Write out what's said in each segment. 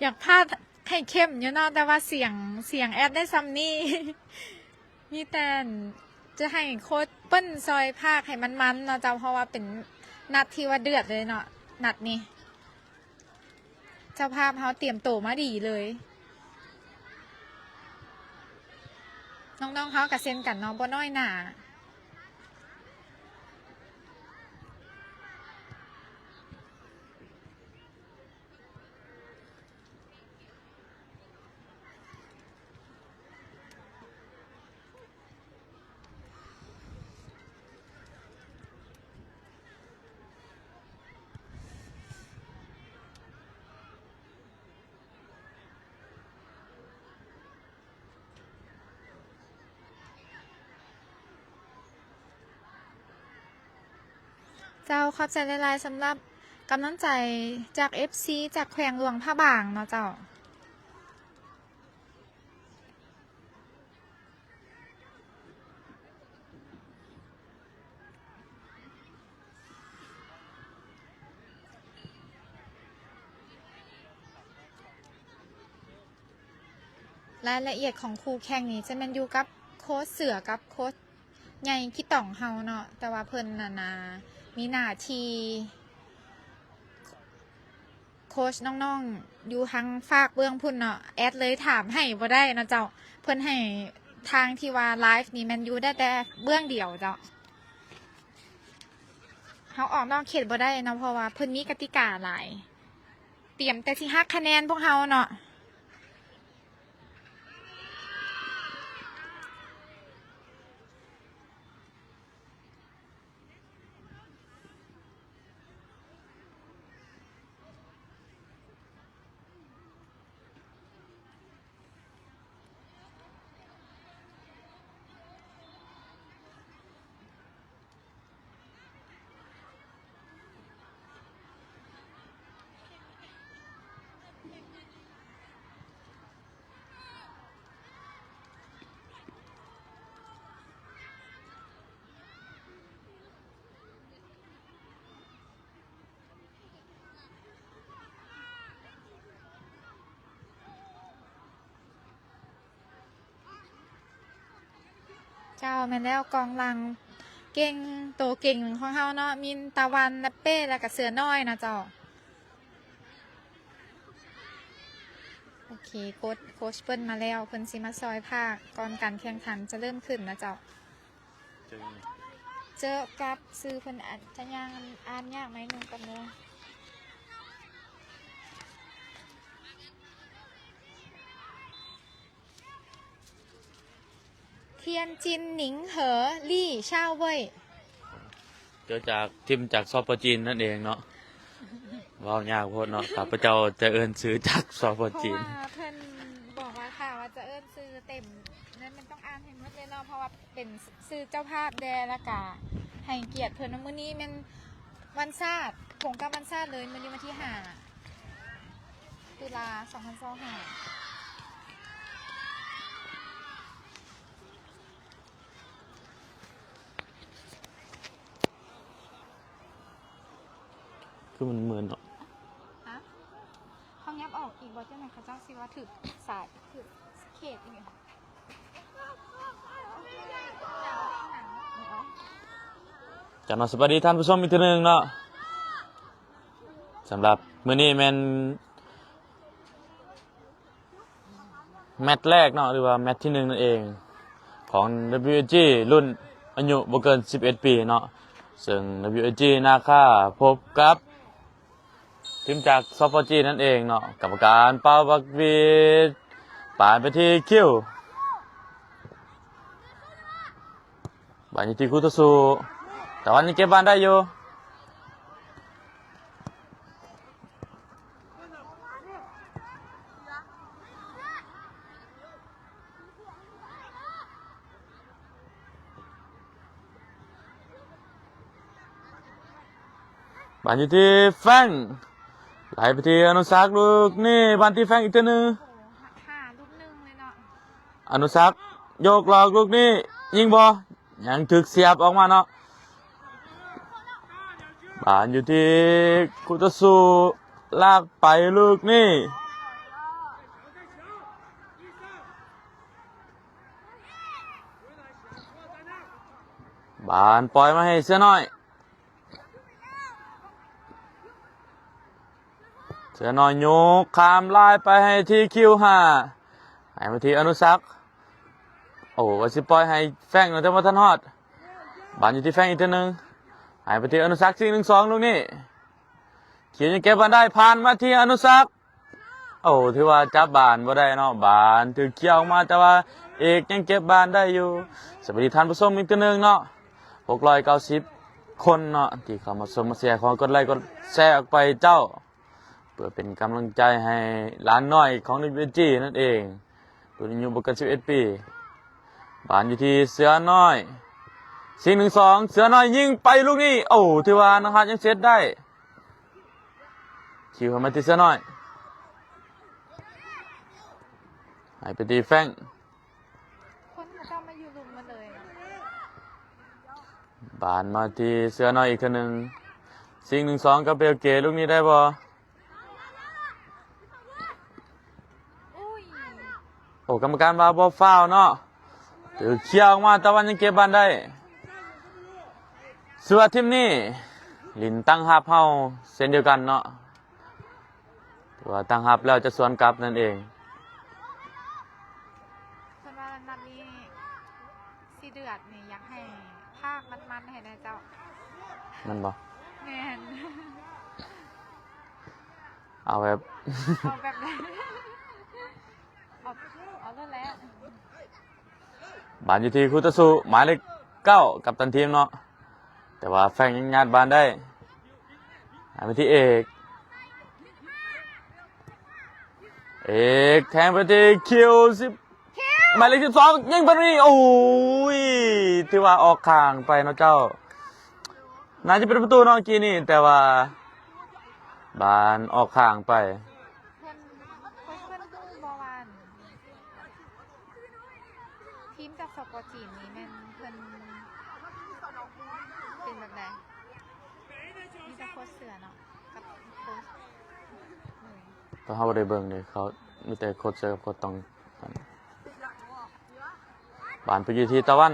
ຢາກພາກໃຫ້ເຂັ້ມຢູ່ເນາະ ແຕ່ວ່າສຽງ ສຽງແອດໄດ້ຊ່ຳນີ້ ມີແຕ່ຈະໃຫ້ໂຄດເປີ້ນຊ່ອຍພາກໃຫ້ມັນໆເນາະເຈົ້າ ເພາະວ່າເປັນນັດທີ່ວ່າເດືອດເລີຍເນາະ ນັດນີ້ ເຈົ້າພາບເຮົາຕຽມໂຕມາດີເລີຍ ນ້ອງໆເຮົາກໍເຊັ່ນກັນເນາະ ບໍ່ນ້ອຍໜ້າ. ເຈົ້າ ຂອບໃຈຫຼາຍໆ ສຳລັບກຳລັງໃຈຈາກເອັຟຊີ ຈາກແຂວງຫຼວງພະບາງເນາະເຈົ້າ. ລາຍລະອຽດຂອງຄູ່ແຂ່ງນີ້ຈະແມ່ນຢູ່ກັບໂຄດເສືອກັບໂຄດໃຫຍ່ຂີ້ຕ່ອງເຮົາເນາະ ແຕ່ວ່າເພິ່ນນັ້ນນະ ມີໜ້າທີ່ ໂຄດນ້ອງໆຢູ່ທາງຟາກເບື້ອງພຸ້ນເນາະ ແອດເລີຍຖາມໃຫ້ບໍ່ໄດ້ເນາະເຈົ້າ ເພິ່ນໃຫ້ທາງທີ່ວ່າໄລຟ໌ນີ້ແມ່ນຢູ່ໄດ້ແຕ່ເບື້ອງດຽວເຈົ້າ ເຮົາອອກນອກເຂດບໍ່ໄດ້ເນາະ ເພາະວ່າເພິ່ນມີກະຕິກາຫຼາຍ ຕຽມແຕ່ຊິຫັກຄະແນນພວກເຮົາເນາະ. ເຈົ້າ ແມ່ນແລ້ວ ກອງຫຼັງເກັ່ງ ໂຕເກັ່ງຂອງເຮົາເນາະ ມີຕາວັນ ແລບເປ້ ແລ້ວກະເສືອນ້ອຍນະເຈົ້າ. ໂອເຄ ໂຄດ ໂຄດເພິ່ນມາແລ້ວ ເພິ່ນຊິມາຊ່ອຍພາກກ່ອນການແຂ່ງຂັນຈະເລີ່ມຂຶ້ນນະເຈົ້າ. ເຈີກັບຊື່ເພິ່ນອາດຈະຍ່າງອ່ານຍາກໜ້ອຍໜຶ່ງກ່ອນເດີ. ທຽນຈິນ ໜິງ ເຫີ ລີ ຊາວ ເວີຍ ເກີດຈາກ ທີມຈາກ ສປ ຈີນ ນັ້ນເອງເນາະ. ເວົ້າຍາກໂພດເນາະ ຂ້າພະເຈົ້າຈະເອີ້ນຊື່ຈາກ ສປ ເພາະວ່າ ຈີນ ເພິ່ນບອກວ່າ ຖ້າວ່າຈະເອີ້ນຊື່ເຕັມນັ້ນ ມັນຕ້ອງອ່ານໃຫ້ໝົດເລີຍເນາະ ເພາະວ່າເປັນຊື່ເຈົ້າພາບແດ່ ແລ້ວກະໃຫ້ກຽດເພິ່ນ. ມື້ນີ້ແມ່ນວັນຊາດ ກົງກັບວັນຊາດເລີຍ ມື້ນີ້ວັນທີຫ້າ ຕຸລາ ສອງພັນຊາວຫ້າ. ຄືມັນເມີນເນາະ. ຮະ? ເຂົາຫຍັບອອກອີກບໍ່? ຈັ່ງໃດເຂົາເຈົ້າຊິວ່າຖືກສາຍ ຖືກເຂດອີກ. ຈັກໜ່ອຍ ສະບາຍດີທ່ານຜູ້ຊົມອີກເທື່ອໜຶ່ງເນາະ. ສຳລັບມື້ນີ້ແມ່ນ ແມັດແລກເນາະ ຫຼືວ່າແມັດທີໜຶ່ງນັ້ນເອງ ຂອງ WAG ລຸ້ນອາຍຸບໍ່ເກີນສິບເອັດປີເນາະ ເຊິ່ງ WAG ນາຄາ ພົບກັບທີມຈາກ ສປ ຈີນ ນັ້ນເອງເນາະ. ກຳມະການເປົ່າບັກຫວີດ ປານໄປທີ່ຄິວ ບານຢູ່ທີ່ຄູ່ຕໍ່ສູ້ ຕາວັນຍັງເກັບບານໄດ້ຢູ່. ບານຢູ່ທີ່ແຟງ ໄຫຼໄປທີ່ອະນຸສັກ ລູກນີ້ ບານທີ່ແຟງອີກເທື່ອໜຶ່ງ. ໂອ້ໂຫ ຫາລູກໜຶ່ງເລີຍເນາະ. ອະນຸສັກ ຍົກຫຼອກລູກນີ້ ຍິງບໍ່? ຍັງຖືກສຽບອອກມາເນາະ. ບານຢູ່ທີ່ຄູ່ຕໍ່ສູ້ ລາກໄປລູກນີ້ ບານປ່ອຍມາໃຫ້ເສືອນ້ອຍ. ເສືອນ້ອຍຍົກຂ້າມລາຍໄປໃຫ້ທີ່ຄິວຫ້າ ໃຫ້ມາທີ່ອະນຸສັກ. ໂອ້ ວ່າຊິປ່ອຍໃຫ້ແຟງ ແຕ່ບໍ່ທັນຮອດ. ບານຢູ່ທີ່ແຟງອີກເທື່ອໜຶ່ງ ໃຫ້ໄປທີ່ອະນຸສັກ ຊິງໜຶ່ງສອງລູກນີ້. ຄິວຍັງເກັບບານໄດ້ ຜ່ານມາທີ່ອະນຸສັກ. ໂອ້ ຖືວ່າຈັບບານບໍ່ໄດ້ເນາະ ບານຖືກເຄຍອອກມາ ແຕ່ວ່າເອກຍັງເກັບບານໄດ້ຢູ່. ສະບາຍດີທ່ານຜູ້ຊົມອີກເທື່ອໜຶ່ງເນາະ ຫົກຮ້ອຍເກົ້າສິບຄົນເນາະ ທີ່ເຂົ້າມາຊົມມາເຊຍ. ຂໍກົດໄລກົດແຊອອກໄປເຈົ້າ ເພື່ອເປັນກຳລັງໃຈໃຫ້ຫຼານນ້ອຍຂອງ WSG ນັ້ນເອງ ລຸ້ນອາຍຸບໍ່ເກີນສິບເອັດປີ. ບານຢູ່ທີ່ເສືອນ້ອຍ ຊິງໜຶ່ງສອງ ເສືອນ້ອຍຍິງໄປລູກນີ້. ໂອ້ ຖືວ່ານາງຮັດຍັງເຊບໄດ້. ຄິວໃຫ້ມາທີ່ເສືອນ້ອຍ ໃຫ້ໄປທີ່ແຟງ ຄົນເຂົາເຈົ້າມາຢູ່ລຸ່ມໝົດເລີຍ. ບານມາທີ່ເສືອນ້ອຍອີກເທື່ອໜຶ່ງ ຊິງໜຶ່ງສອງກັບເບລເກ. ລູກນີ້ໄດ້ບໍ່? ໂອ້ ກຳມະການວ່າບໍ່ຟາວເນາະ ຖືກເຄຍອອກມາ ຕາວັນຍັງເກັບບານໄດ້. ສຳລັບທີມນີ້ ຫຼິ້ນຕັ້ງຮັບເຮົາເຊັ່ນດຽວກັນເນາະ ເພາະວ່າຕັ້ງຮັບແລ້ວຈະສວນກັບນັ້ນເອງ. ເພິ່ນວ່ານັດນີ້ຊິເດືອດນີ້ ຢາກໃຫ້ພາກມັນໆໃຫ້ແດ່ເຈົ້າ. ແມ່ນບໍ່? ແມ່ນ. ເອົາແບບ ເອົາແບບໃດ? ເອົາ ເອົາໂລດແຫຼະ. ບານຢູ່ທີ່ຄູ່ຕໍ່ສູ້ ໝາຍເລກເກົ້າ ກັບຕັນທີມເນາະ ແຕ່ວ່າແຟງຍັງຍາດບານໄດ້ ໃຫ້ໄປທີ່ເອກ ເອກແທງໄປທີ່ຄິວ ສິບ ຄິວ ໝາຍເລກສິບສອງ ຍິງປານນີ້. ໂອ້ຍ ຖືວ່າອອກຂ້າງໄປເນາະເຈົ້າ. ໜ້າຈະເປັນປະຕູເນາະ ກີ້ນີ້ ແຕ່ວ່າບານອອກຂ້າງໄປ. ເພິ່ນ ເພິ່ນຮູ້ບໍ່ວ່າ ທີມຈາກ ສປ ຈີນນີ້ແມ່ນເພິ່ນເປັນແບບໃດ? ມີແຕ່ໂຄດເສືອເນາະ ກັບໂຄດ ແຕ່ເຮົາບໍ່ໄດ້ເບິ່ງເດ້ ເຂົາມີແຕ່ໂຄດເສືອກັບໂຄດຕ້ອງ. ບານໄປຢູ່ທີ່ຕາວັນ.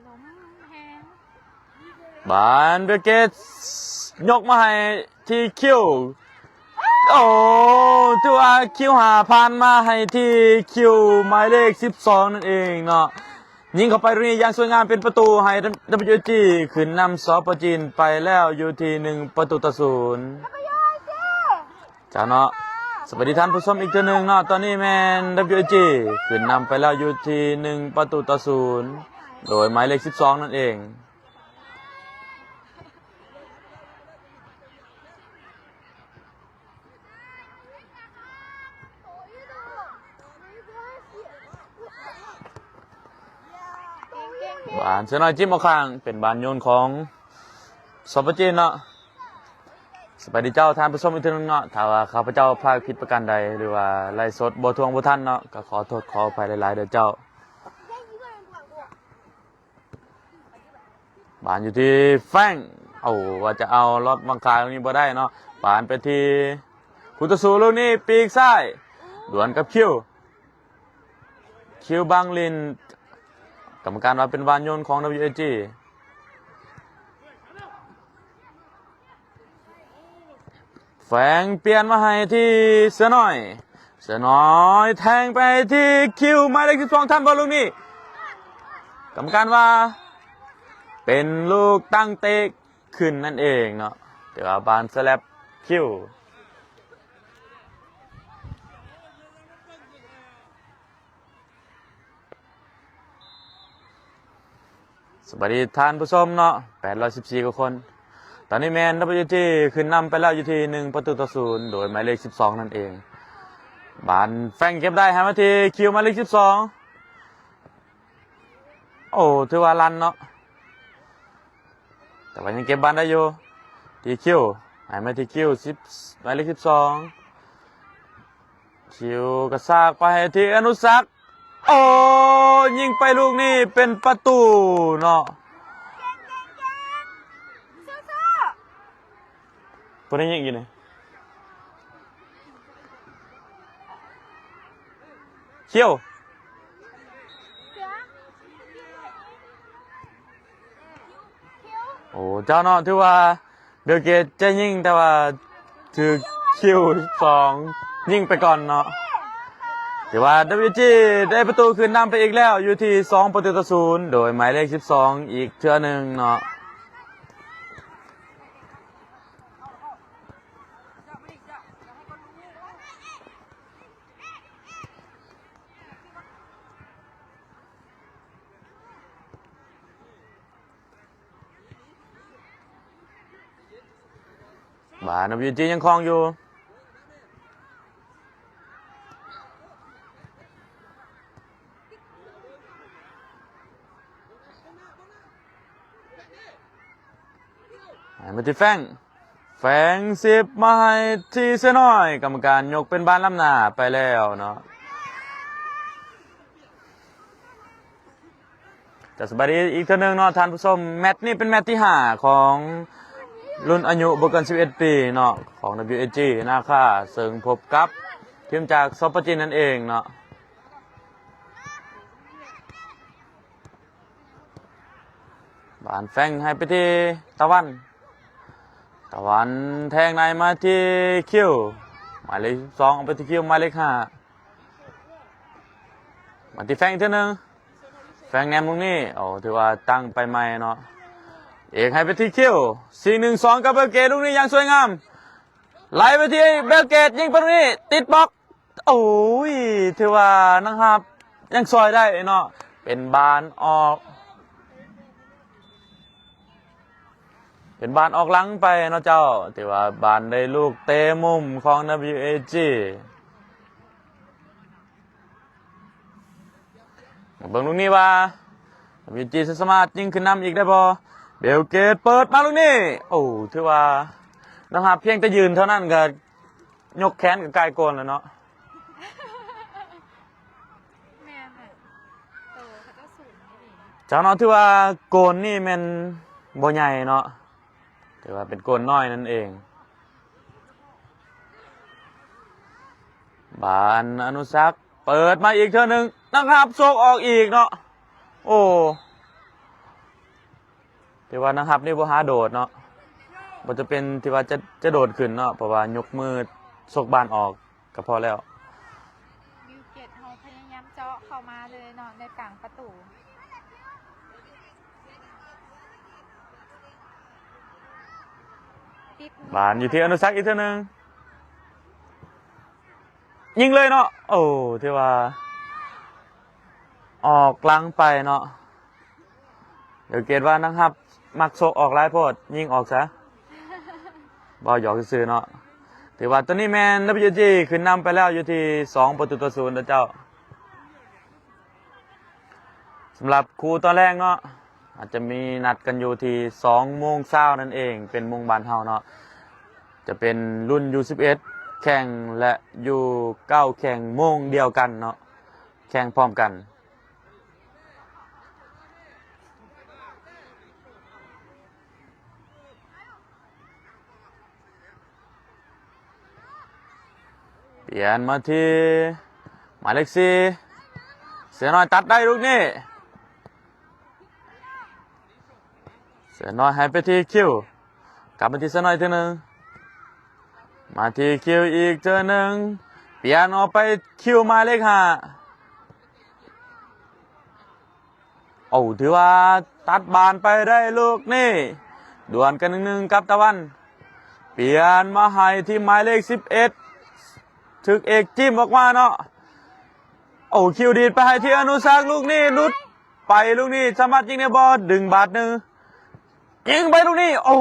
ລົມແຮງ. ບານເບເກດ ຍົກມາໃຫ້ທີ່ຄິວ. ໂອ້ ຖືວ່າຄິວຫ້າຜ່ານມາໃຫ້ທີ່ຄິວ ໝາຍເລກສິບສອງນັ້ນເອງເນາະ. ຍິງເຂົ້າໄປລູກນີ້ຢ່າງສວຍງາມ ເປັນປະຕູໃຫ້ WSG ຂຶ້ນນຳ ສປ ຈີນ ໄປແລ້ວຢູ່ທີ່ໜຶ່ງປະຕູຕໍ່ສູນ. ເຈົ້າເນາະ ສະບາຍດີທ່ານຜູ້ຊົມອີກເທື່ອໜຶ່ງເນາະ. ຕອນນີ້ແມ່ນ WSG ຂຶ້ນນຳໄປແລ້ວຢູ່ທີ່ໜຶ່ງປະຕູຕໍ່ສູນ ໂດຍໝາຍເລກສິບສອງນັ້ນເອງ. ບານເສືອນ້ອຍຈິ້ມອອກຂ້າງ ເປັນບານໂຍນຂອງ ສປ ຈີນເນາະ. ສະບາຍດີເຈົ້າທ່ານຜູ້ຊົມອີກເທື່ອໜຶ່ງເນາະ. ຖ້າວ່າຂ້າພະເຈົ້າພາດຜິດປະການໃດ ຫຼືວ່າໄລສົດບໍ່ທ່ວງບໍ່ທັນເນາະ ກໍຂໍໂທດຂໍອະໄພຫຼາຍໆເດີເຈົ້າ. ບານຢູ່ທີ່ແຟງ ໂອ້ ວ່າຈະເອົາລອດບັງຄາຕົງນີ້ບໍ່ໄດ້ເນາະ. ບານໄປທີ່ຄູ່ຕໍ່ສູ້ລູກນີ້ ປີກຊ້າຍ ດວນກັບຄິວ ຄິວບັງລິນ ກຳມະການວ່າເປັນບານໂຍນຂອງ WSG. ແຟງປ່ຽນມາໃຫ້ທີ່ເສືອນ້ອຍ ເສືອນ້ອຍແທງໄປທີ່ຄິວ ໝາຍເລກສິບສອງ ທັນບໍ່ລູກນີ້? ກຳມະການວ່າເປັນລູກຕັ້ງເຕະຂຶ້ນນັ້ນເອງເນາະ ແຕ່ວ່າບານສະແລັບຄິວ. ສະບາຍດີທ່ານຜູ້ຊົມເນາະ ແປດຮ້ອຍສິບສີ່ກວ່າຄົນ. ຕອນນີ້ແມ່ນ WSG ຂຶ້ນນຳໄປແລ້ວຢູ່ທີ່ໜຶ່ງປະຕູຕໍ່ສູນ ໂດຍໝາຍເລກສິບສອງນັ້ນເອງ. ບານແຟງເກັບໄດ້ໃຫ້ມາທີ່ຄິວ ໝາຍເລກສິບສອງ. ໂອ້ ຖືວ່າລັ່ນເນາະ ແຕ່ວ່າຍັງເກັບບານໄດ້ຢູ່. ທີ່ຄິວ ໃຫ້ມາທີ່ຄິວ ສິບ ໝາຍເລກສິບສອງ ຄິວກະຊາກໄປໃຫ້ທີ່ອະນຸສັກ ໂອ້ ຍິງໄປລູກນີ້ເປັນປະຕູເນາະ. ຜູ້ໃດຍິງຢູ່ນີ້? ຄິວ ໂອ້ ເຈົ້າເນາະ ຖືວ່າເບວເກດຈະຍິງ ແຕ່ວ່າຖືກຄິວສອງຍິງໄປກ່ອນເນາະ. ຖືວ່າ ດັບເບິນຢູຈີ ໄດ້ປະຕູຂຶ້ນນຳໄປອີກແລ້ວ ຢູ່ທີ່ສອງປະຕູຕໍ່ສູນ ໂດຍໝາຍເລກສິບສອງອີກເທື່ອໜຶ່ງເນາະ. ບານ ດັບເບິນຢູຈີ ຍັງຄອງຢູ່ ໃຫ້ມາທີ່ແຟງ ແຟງສິບມາໃຫ້ທີ່ເສືອນ້ອຍ ກຳມະການຍົກເປັນບານລ້ຳໜ້າໄປແລ້ວເນາະ. ຈະສະບາຍດີອີກເທື່ອໜຶ່ງເນາະທ່ານຜູ້ຊົມ ແມັດນີ້ເປັນແມັດທີຫ້າຂອງລຸ້ນອາຍຸບໍ່ເກີນສິບເອັດປີເນາະ ຂອງ ດັບເບິນຢູເອຈີ ນາຄາ ເຊິ່ງພົບກັບທີມຈາກ ສປ ຈີນ ນັ້ນເອງເນາະ. ບານແຟງໃຫ້ໄປທີ່ຕາວັນ ຕາວັນແທງໃນມາທີ່ຄິວ ໝາຍເລກສິບສອງ ເອົາໄປທີ່ຄິວ ໝາຍເລກຫ້າ ມາທີ່ແຟງອີກເທື່ອໜຶ່ງ ແຟງແນມລູກນີ້ ໂອ້ ຖືວ່າຕັ້ງໄປໃໝ່ເນາະ ເອກໃຫ້ໄປທີ່ຄິວ ສີ່ໜຶ່ງສອງ ກັບເບວເກດ ລູກນີ້ຢ່າງສວຍງາມ ໄລ່ໄປທີ່ເບວເກດ ຍິງປະຕູນີ້ ຕິດບລັອກ ໂອ້ຍ ຖືວ່ານັກຮັບຍັງຊ່ອຍໄດ້ເນາະ ເປັນບານອອກ ເປັນບານອອກຫຼັງໄປເນາະເຈົ້າ ຖືວ່າບານໄດ້ລູກເຕະມຸມຂອງ ດັບເບິນຢູເອຈີ. ມາເບິ່ງລູກນີ້ວ່າ ດັບເບິນຢູເອຈີ ຈະສາມາດຍິງຂຶ້ນນຳອີກໄດ້ບໍ່? ເບວເກດເປີດມາລູກນີ້ ໂອ້ ຖືວ່ານັກຮັບພຽງແຕ່ຢືນເທົ່ານັ້ນກະຍົກແຂນກະກາຍໂກນແລ້ວເນາະ. ແມ່ນແຫຼະ ໂຕເຂົາເຈົ້າສູງອີ່ຫຼີ ເຈົ້າເນາະ ຖືວ່າໂກນນີ້ແມ່ນບໍ່ໃຫຍ່ເນາະ ຖືວ່າເປັນໂກນນ້ອຍນັ້ນເອງ. ບານອະນຸສັກເປີດມາອີກເທື່ອໜຶ່ງ ນັກຮັບໂຊກອອກອີກເນາະ ໂອ້ ຖືວ່ານັກຮັບນີ້ບໍ່ຫາໂດດເນາະ ບໍ່ຈຳເປັນທີ່ວ່າຈະ ຈະໂດດຂຶ້ນເນາະ ເພາະວ່າຍົກມືໂຊກບານອອກກະພໍແລ້ວ. ບິວເກດເຮົາພະຍາຍາມເຈາະເຂົ້າມາເລີຍເນາະ ໃນກາງປະຕູ ຕິດ ບານຢູ່ທີ່ອະນຸສັກອີກເທື່ອໜຶ່ງ ຍິງເລີຍເນາະ ໂອ້ ຖືວ່າອອກຫຼັງໄປເນາະ. ເດີເກດວ່ານັກຮັບມັກໂຊກອອກຫຼາຍໂພດ ຍິງອອກຊະ ເວົ້າຫຍອກຊື່ໆເນາະ. ຖືວ່າຕອນນີ້ແມ່ນ ດັບເບິນຢູເອຈີ ຂຶ້ນນຳໄປແລ້ວຢູ່ທີ່ສອງປະຕູຕໍ່ສູນເດີເຈົ້າ. ສຳລັບຄູ່ຕອນແລງເນາະ ອາດຈະມີນັດກັນຢູ່ທີ່ສອງໂມງຊາວນັ້ນເອງ ເປັນໂມງບ້ານເຮົາເນາະ ຈະເປັນລຸ້ນ ຢູສິບເອັດ ແຂ່ງ ແລະ ຢູເກົ້າ ແຂ່ງໂມງດຽວກັນເນາະ ແຂ່ງພ້ອມກັນ. ປ່ຽນມາທີ່ໝາຍເລກສີ່ ເສືອນ້ອຍຕັດໄດ້ລູກນີ້ ເສືອນ້ອຍໃຫ້ໄປທີ່ຄິວ ກັບມາທີ່ເສືອນ້ອຍເທື່ອໜຶ່ງ ມາທີ່ຄິວອີກເທື່ອໜຶ່ງ ປ່ຽນອອກໄປຄິວໝາຍເລກຫ້າ. ໂອ້ ຖືວ່າຕັດບານໄປໄດ້ລູກນີ້ ດວນກັນໜຶ່ງໜຶ່ງກັບຕາວັນ ປ່ຽນມາໃຫ້ທີ່ໝາຍເລກສິບເອັດ ຖືກເອກຈິ້ມອອກມາເນາະ. ໂອ້ ຄິວດີດໄປໃຫ້ທີ່ອະນຸສັກ ລູກນີ້ຫຼຸດໄປ ລູກນີ້ສາມາດຍິງໄດ້ບໍ່? ດຶງບາດໜຶ່ງ ຍິງໄປລູກນີ້ ໂອ້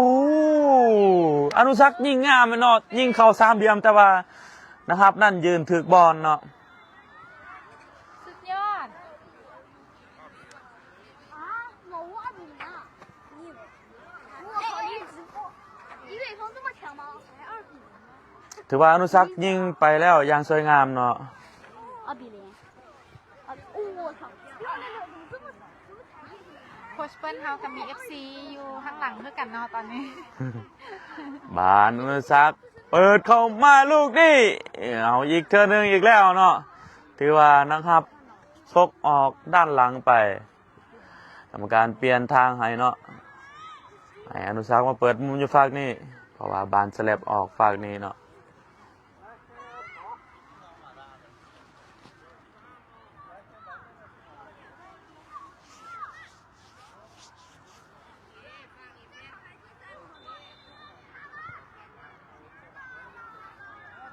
ອະນຸສັກຍິງງາມເນາະ ຍິງເຂົ້າສາມຫຼ່ຽມ ແຕ່ວ່ານະຮັບນັ້ນຢືນຖືກບອນເນາະ. ສຸດຍອດ. ຖືວ່າອະນຸສັກຍິງໄປແລ້ວຢ່າງສວຍງາມເນາະ. ໂຄດເປີ້ນເຮົາກໍມີເອັຟຊີຢູ່ຂ້າງຫຼັງຄືກັນເນາະຕອນນີ້. ບານອະນຸສັກເປີດເຂົ້າມາລູກນີ້ ເອົາອີກເທື່ອໜຶ່ງອີກແລ້ວເນາະ. ຖືວ່ານັກຮັບຊົກອອກດ້ານຫຼັງໄປ. ກຳມະການປ່ຽນທາງໃຫ້ເນາະ ໃຫ້ອະນຸສັກມາເປີດມຸມຢູ່ຟາກນີ້ ເພາະວ່າບານສະແລັບອອກຟາກນີ້ເນາະ.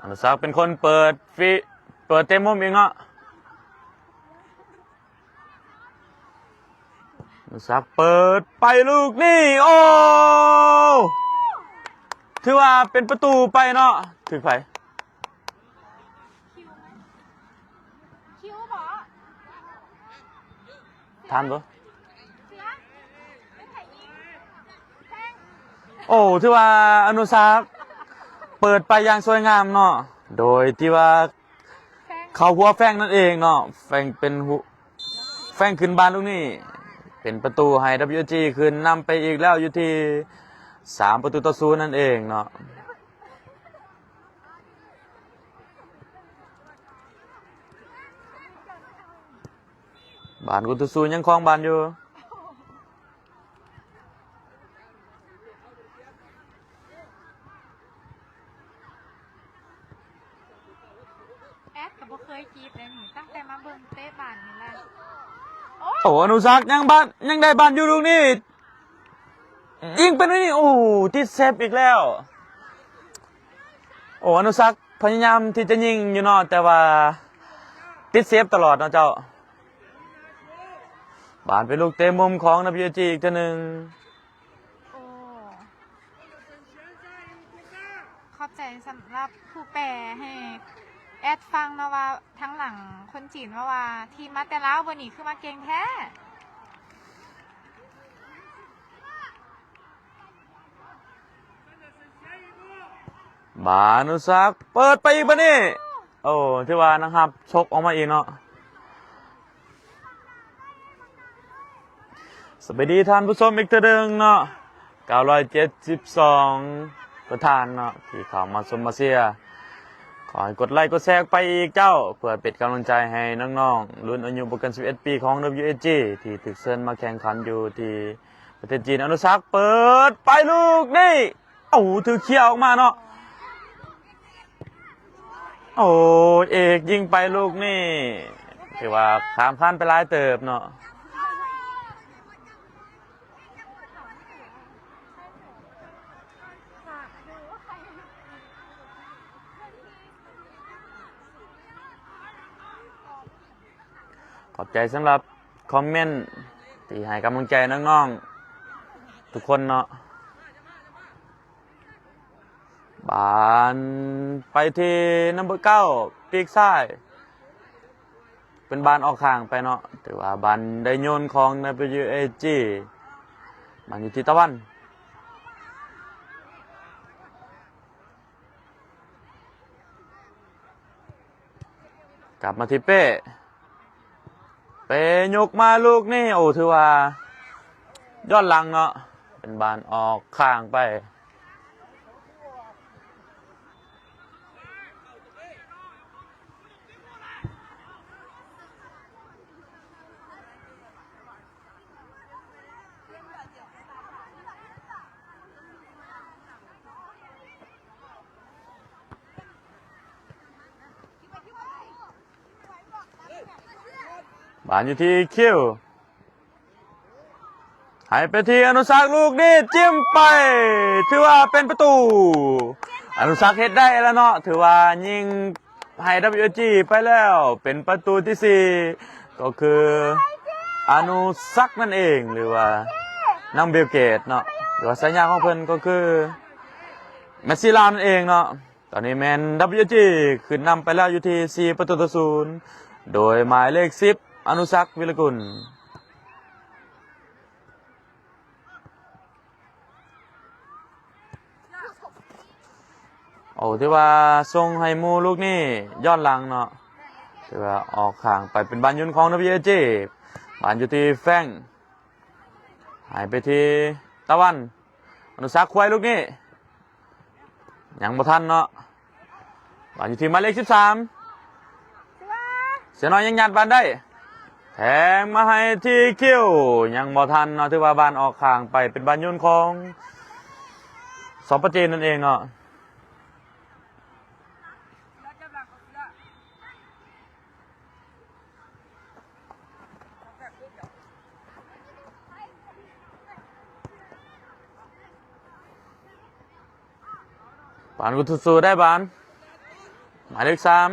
ອະນຸສັກເປັນຄົນເປີດຟີ ເປີດເຕະມຸມເອງເນາະ. ອະນຸສັກເປີດໄປລູກນີ້ ໂອ້ ຖືວ່າເປັນປະຕູໄປເນາະ. ຖືກໃຜ? ທັນບໍ່? ໂອ້ ຖືວ່າອະນຸສັກເປີດໄປຢ່າງສວຍງາມເນາະ ໂດຍທີ່ວ່າ ເຂົ້າຫົວແຟງນັ້ນເອງເນາະ ແຟງເປັນຫຸ ແຟງຂຶ້ນບານລູກນີ້ ເປັນປະຕູໃຫ້ WG ຂຶ້ນນຳໄປອີກແລ້ວຢູ່ທີ່ສາມປະຕູຕໍ່ສູນນັ້ນເອງເນາະ. ບານກຸນຕູຊູຍັງຄອງບານຢູ່. ແອດກໍບໍ່ເຄີຍຈີບເດ້ນີ້ ຕັ້ງແຕ່ມາເບິ່ງເຕະບານນີ້ລະ. ໂອ້ ອະນຸສັກຍັງບານ ຍັງໄດ້ບານຢູ່ລູກນີ້ ຍິງເປັນນີ້ ໂອ້ ຕິດເຊບອີກແລ້ວ. ໂອ້ ອະນຸສັກພະຍາຍາມທີ່ຈະຍິງຢູ່ເນາະ ແຕ່ວ່າຕິດເຊບຕະຫຼອດເນາະເຈົ້າ. ບານເປັນລູກເຕະມຸມຂອງ WG ອີກເທື່ອໜຶ່ງ. ໂອ້ ຂອບໃຈສຳລັບຜູ້ແປໃຫ້ແອດຟັງເນາະວ່າ ທາງຫຼັງຄົນຈີນເວົ້າວ່າ ທີມມາແຕ່ລາວມື້ນີ້ຄືມາເກັ່ງແທ້. ບານຸສັກເປີດໄປອີກບາດນີ້ ໂອ້ ຖືວ່ານັກຮັບຊົກອອກມາອີກເນາະ. ສະບາຍດີທ່ານຜູ້ຊົມອີກເທື່ອໜຶ່ງເນາະ ເກົ້າຮ້ອຍເຈັດສິບສອງ ປະທານເນາະ ທີ່ເຂົ້າມາຊົມມາເຊຍ. ຂໍໃຫ້ກົດໄລກົດແຊໄປອີກເຈົ້າ ເພື່ອເປັນກຳລັງໃຈໃຫ້ນ້ອງໆ ລຸ້ນອາຍຸບໍ່ເກີນສິບເອັດປີຂອງ WG ທີ່ຖືກເຊີນມາແຂ່ງຂັນຢູ່ທີ່ ປະເທດຈີນ. ອະນຸສັກເປີດໄປລູກນີ້ ໂອ້ ຖືກເຄຍອອກມາເນາະ. ໂອ້ ເອກຍິງໄປລູກນີ້ ຖືວ່າຂ້າມຄານໄປຫຼາຍເຕີບເນາະ. ຂອບໃຈສຳລັບຄອມເມັນທີ່ໃຫ້ກຳລັງໃຈນ້ອງໆ ທຸກຄົນເນາະ. ບານໄປທີ່ນຳເບີເກົ້າ ປີກຊ້າຍ ເປັນບານອອກຂ້າງໄປເນາະ. ຖືວ່າບານໄດ້ໂຍນຂອງ WG ບານຢູ່ທີ່ຕາວັນ. ກັບມາທີ່ເປ້ ເປ້ຍົກມາລູກນີ້ ໂອ້ ຖືວ່າຍ້ອນຫຼັງເນາະ ເປັນບານອອກຂ້າງໄປ. ບານຢູ່ທີ່ຄິວ ໃຫ້ໄປທີ່ອະນຸສັກ ລູກນີ້ຈິ້ມໄປ ຖືວ່າເປັນປະຕູ. ອະນຸສັກເຮັດໄດ້ແລ້ວເນາະ ຖືວ່າຍິງໃຫ້ WG ໄປແລ້ວ ເປັນປະຕູທີສີ່ ກໍຄືອະນຸສັກນັ້ນເອງ ຫຼືວ່ານາງເບວເກດເນາະ ຫຼືວ່າສາຍາຂອງເພິ່ນກໍຄືແມັດຊີລາວນັ້ນເອງເນາະ. ຕອນນີ້ແມ່ນ WG ຂຶ້ນນຳໄປແລ້ວຢູ່ທີ່ສີ່ປະຕູຕໍ່ສູນ ໂດຍໝາຍເລກສິບ ອະນຸສັກ ວິລະກຸນ. ໂອ້ ຖືວ່າສົ່ງໃຫ້ໝູ່ລູກນີ້ຍ້ອນຫຼັງເນາະ ຖືວ່າອອກຂ້າງໄປເປັນບານໂຍນຂອງ WAG ບານຢູ່ທີ່ແຟງ ໃຫ້ໄປທີ່ຕາວັນ ອະນຸສັກ ຄວາຍລູກນີ້ ຍັງບໍ່ທັນເນາະ ບານຢູ່ທີ່ໝາຍເລກສິບສາມ ເສືອນ້ອຍຍັງຍາດບານໄດ້ ແທງມາໃຫ້ທີ່ຄິວ ຍັງບໍ່ທັນເນາະ ຖືວ່າບານອອກຂ້າງໄປເປັນບານໂຍນຂອງ ສປ ຈີນ ນັ້ນເອງເນາະ. ປານກຸດທຸຊູໄດ້ບານ ໝາຍເລກສາມ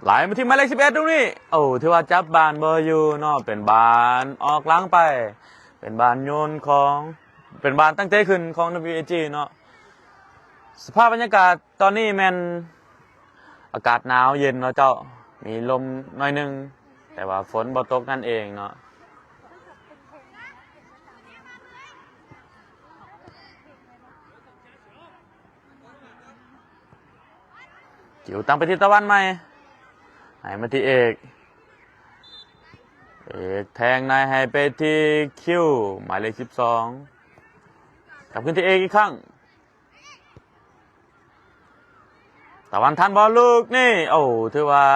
ໄຫຼມາທີ່ໝາຍເລກສິບເອັດ ຕຣງນີ້ ໂອ້ ຖືວ່າຈັບບານບໍ່ຢູ່ເນາະ ເປັນບານອອກຫຼັງໄປ ເປັນບານໂຍນຂອງ ເປັນບານຕັ້ງເຕະຂຶ້ນຂອງ WAG ເນາະ. ສະພາບບັນຍາກາດຕອນນີ້ແມ່ນອາກາດໜາວເຢັນເນາະເຈົ້າ ມີລົມໜ້ອຍໜຶ່ງ ແຕ່ວ່າຝົນບໍ່ຕົກນັ້ນເອງເນາະ. ກິວຕັ້ງໄປທີ່ຕາວັນໃໝ່ ໃຫ້ມາທີ່ເອກ ເອກແທງໃນໃຫ້ໄປທີ່ຄິວ ໝາຍເລກສິບສອງ ກັບຄືນທີ່ເອກອີກຄັ້ງ. ຕາວັນທັນບໍ່ລູກນີ້ ໂອ້ ຖືວ່າ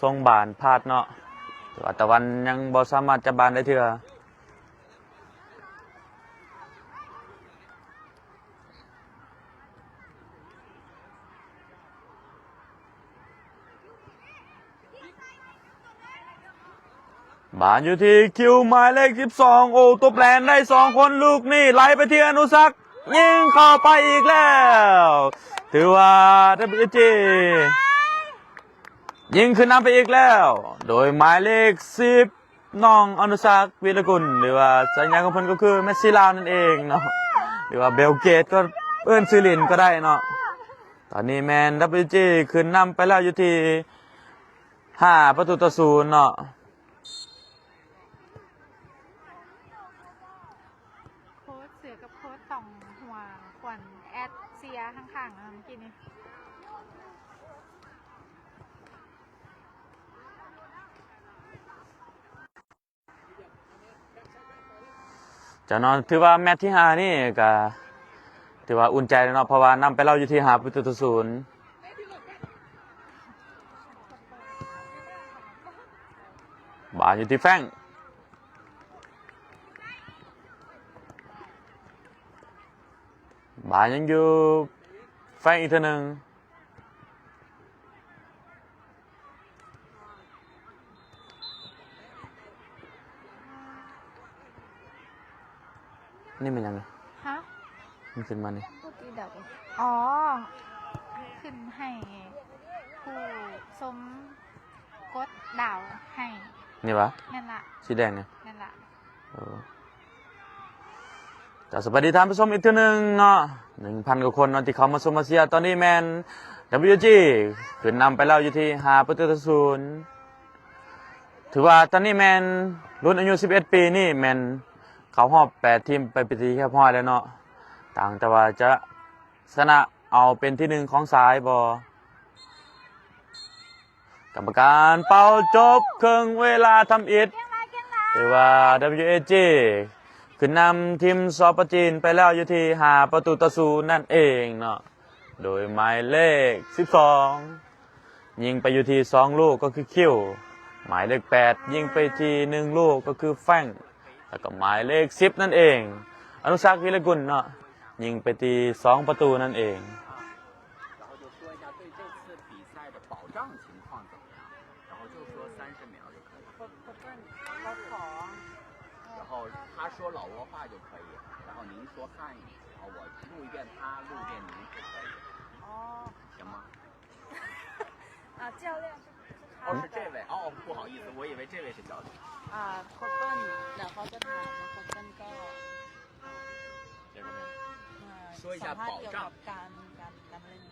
ສົ່ງບານພາດເນາະ ຖືວ່າຕາວັນຍັງບໍ່ສາມາດຈັບບານໄດ້ເທື່ອ. ບານຢູ່ທີ່ຄິວ ໝາຍເລກສິບສອງ ໂອ້ ຕົບແລນໄດ້ສອງຄົນ ລູກນີ້ໄຫຼໄປທີ່ອະນຸສັກ ຍິງເຂົ້າໄປອີກແລ້ວ ຖືວ່າ WAG ຍິງຂຶ້ນນຳໄປອີກແລ້ວ ໂດຍໝາຍເລກສິບ ນ້ອງອະນຸສັກ ວິລະກຸນ ຫຼືວ່າສາຍາຂອງເພິ່ນກໍຄືເມດຊີລາວນັ້ນເອງເນາະ ຫຼືວ່າເບວເກດກໍເອີ້ນຊື່ຫຼິ້ນກໍໄດ້ເນາະ. ຕອນນີ້ແມ່ນ WAG ຂຶ້ນນຳໄປແລ້ວຢູ່ທີ່ຫ້າປະຕູຕໍ່ສູນເນາະ. ໂຄ້ດເສືອກັບໂຄ້ດຕອງຫົວຂວັນແອັດເຊຍຂ້າງໆ ເມື່ອກີ້ນີ້. ເຈົ້າເນາະ ຖືວ່າແມັດທີຫ້ານີ້ກະຖືວ່າອຸ່ນໃຈແລ້ວເນາະ ເພາະວ່ານຳໄປແລ້ວຢູ່ທີ່ຫ້າປະຕູຕໍ່ສູນ. ບານຢູ່ທີ່ແຟງ ບານຍັງຢູ່ແຟງອີກເທື່ອໜຶ່ງ. ນີ້ແມ່ນຫຍັງນີ້? ຮະ? ມັນຂຶ້ນມານີ້ ອໍ ຂຶ້ນໃຫ້ຜູ້ຊົມກົດດາວໃຫ້. ນີ້ຫວາ? ແມ່ນລະ. ສີແດງນີ້? ແມ່ນລະ. ເອີ ກະສະບາຍດີທ່ານຜູ້ຊົມອີກເທື່ອໜຶ່ງເນາະ ໜຶ່ງພັນກວ່າຄົນເນາະ ທີ່ເຂົ້າມາຊົມມາເຊຍ. ຕອນນີ້ແມ່ນ WAG ຂຶ້ນນຳໄປແລ້ວຢູ່ທີ່ຫ້າປະຕູຕໍ່ສູນ. ຖືວ່າຕອນນີ້ແມ່ນລຸ້ນອາຍຸສິບເອັດປີນີ້ແມ່ນເຂົ້າຮອບແປດທີມໄປເປັນທີ່ຮຽບຮ້ອຍແລ້ວເນາະ ຕ່າງແຕ່ວ່າຈະຊະນະເອົາເປັນທີໜຶ່ງຂອງສາຍບໍ່. ກຳມະການເປົ່າຈົບເຄິ່ງເວລາທຳອິດ ຖືວ່າ WAG ຂຶ້ນນຳທີມ ສປ ຈີນ ໄປແລ້ວຢູ່ທີ່ຫ້າປະຕູຕໍ່ສູນນັ້ນເອງເນາະ ໂດຍໝາຍເລກສິບສອງ ຍິງໄປຢູ່ທີ່ສອງລູກ ກໍຄືຄິວ, ໝາຍເລກແປດຍິງໄປທີ່ໜຶ່ງລູກ ກໍຄືແຟງ ແລ້ວກໍໝາຍເລກສິບນັ້ນເອງ ອະນຸສັກ ວິລະກຸນເນາະ ຍິງໄປທີ່ສອງປະຕູນັ້ນເອງ. 然后他说老挝话就可以，然后您说汉语，然后我录一遍他，录一遍您就可以，哦，行吗？啊，教练是，是他。哦，是这位。哦，不好意思，我以为这位是教练。啊，ขອບຄຸນ ແລ້ວເຂົາຈະຖາມວ່າຂອບຄຸນກໍ 说一下保障。 ສຳພາດກ່ຽວກັບການ ການ ການມະເຮັງ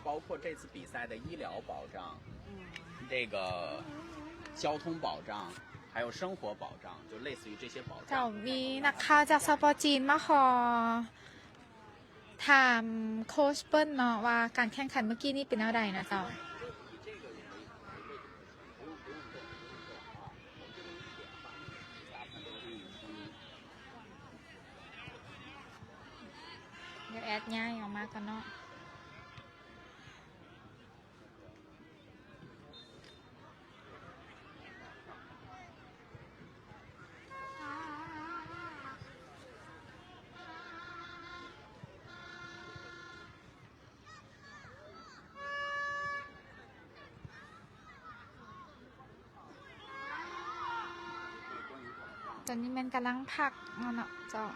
包括这次比赛的医疗保障，嗯，这个交通保障，还有生活保障，就类似于这些保障。 ເຈົ້າ ມີນັກຂ່າວຈາກ ສປ ຈີນ ມາຂໍ ຖາມໂຄຊເພິ່ນເນາະວ່າການແຂ່ງຂັນມື້ກີ້ນີ້ເປັນແນວໃດນະເຈົ້າ? ດຽວແອດຍ້າຍອອກມາກ່ອນເນາະ. ຕອນນີ້ແມ່ນກຳລັງພັກເນາະເຈົ້າ.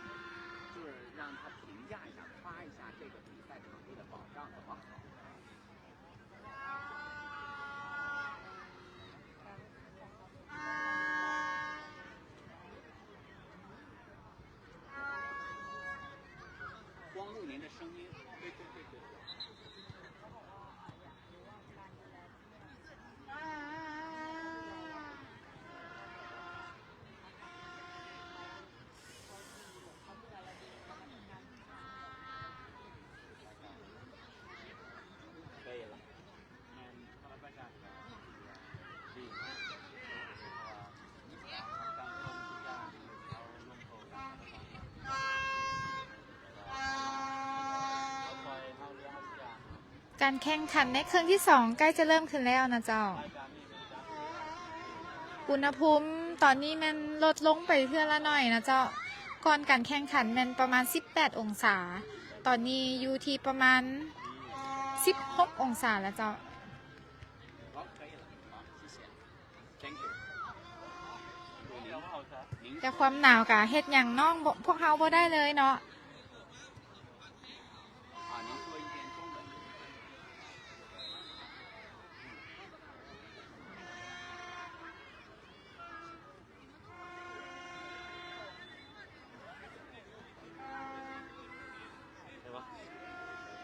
光录您的声音。可以了。 ການແຂ່ງຂັນໃນເຄິ່ງທີສອງໃກ້ຈະເລີ່ມຂຶ້ນແລ້ວນະເຈົ້າ. ອຸນຫະພູມຕອນນີ້ແມ່ນລົດລົງໄປເທື່ອລະໜ້ອຍນະເຈົ້າ. ກ່ອນການແຂ່ງຂັນແມ່ນປະມານສິບແປດອົງສາ, ຕອນນີ້ຢູ່ທີ່ປະມານສິບຫົກອົງສາແລ້ວເຈົ້າ. ແຕ່ຄວາມໜາວກະເຮັດຫຍັງນ້ອງ ພວກເຮົາບໍ່ໄດ້ເລີຍເນາະ.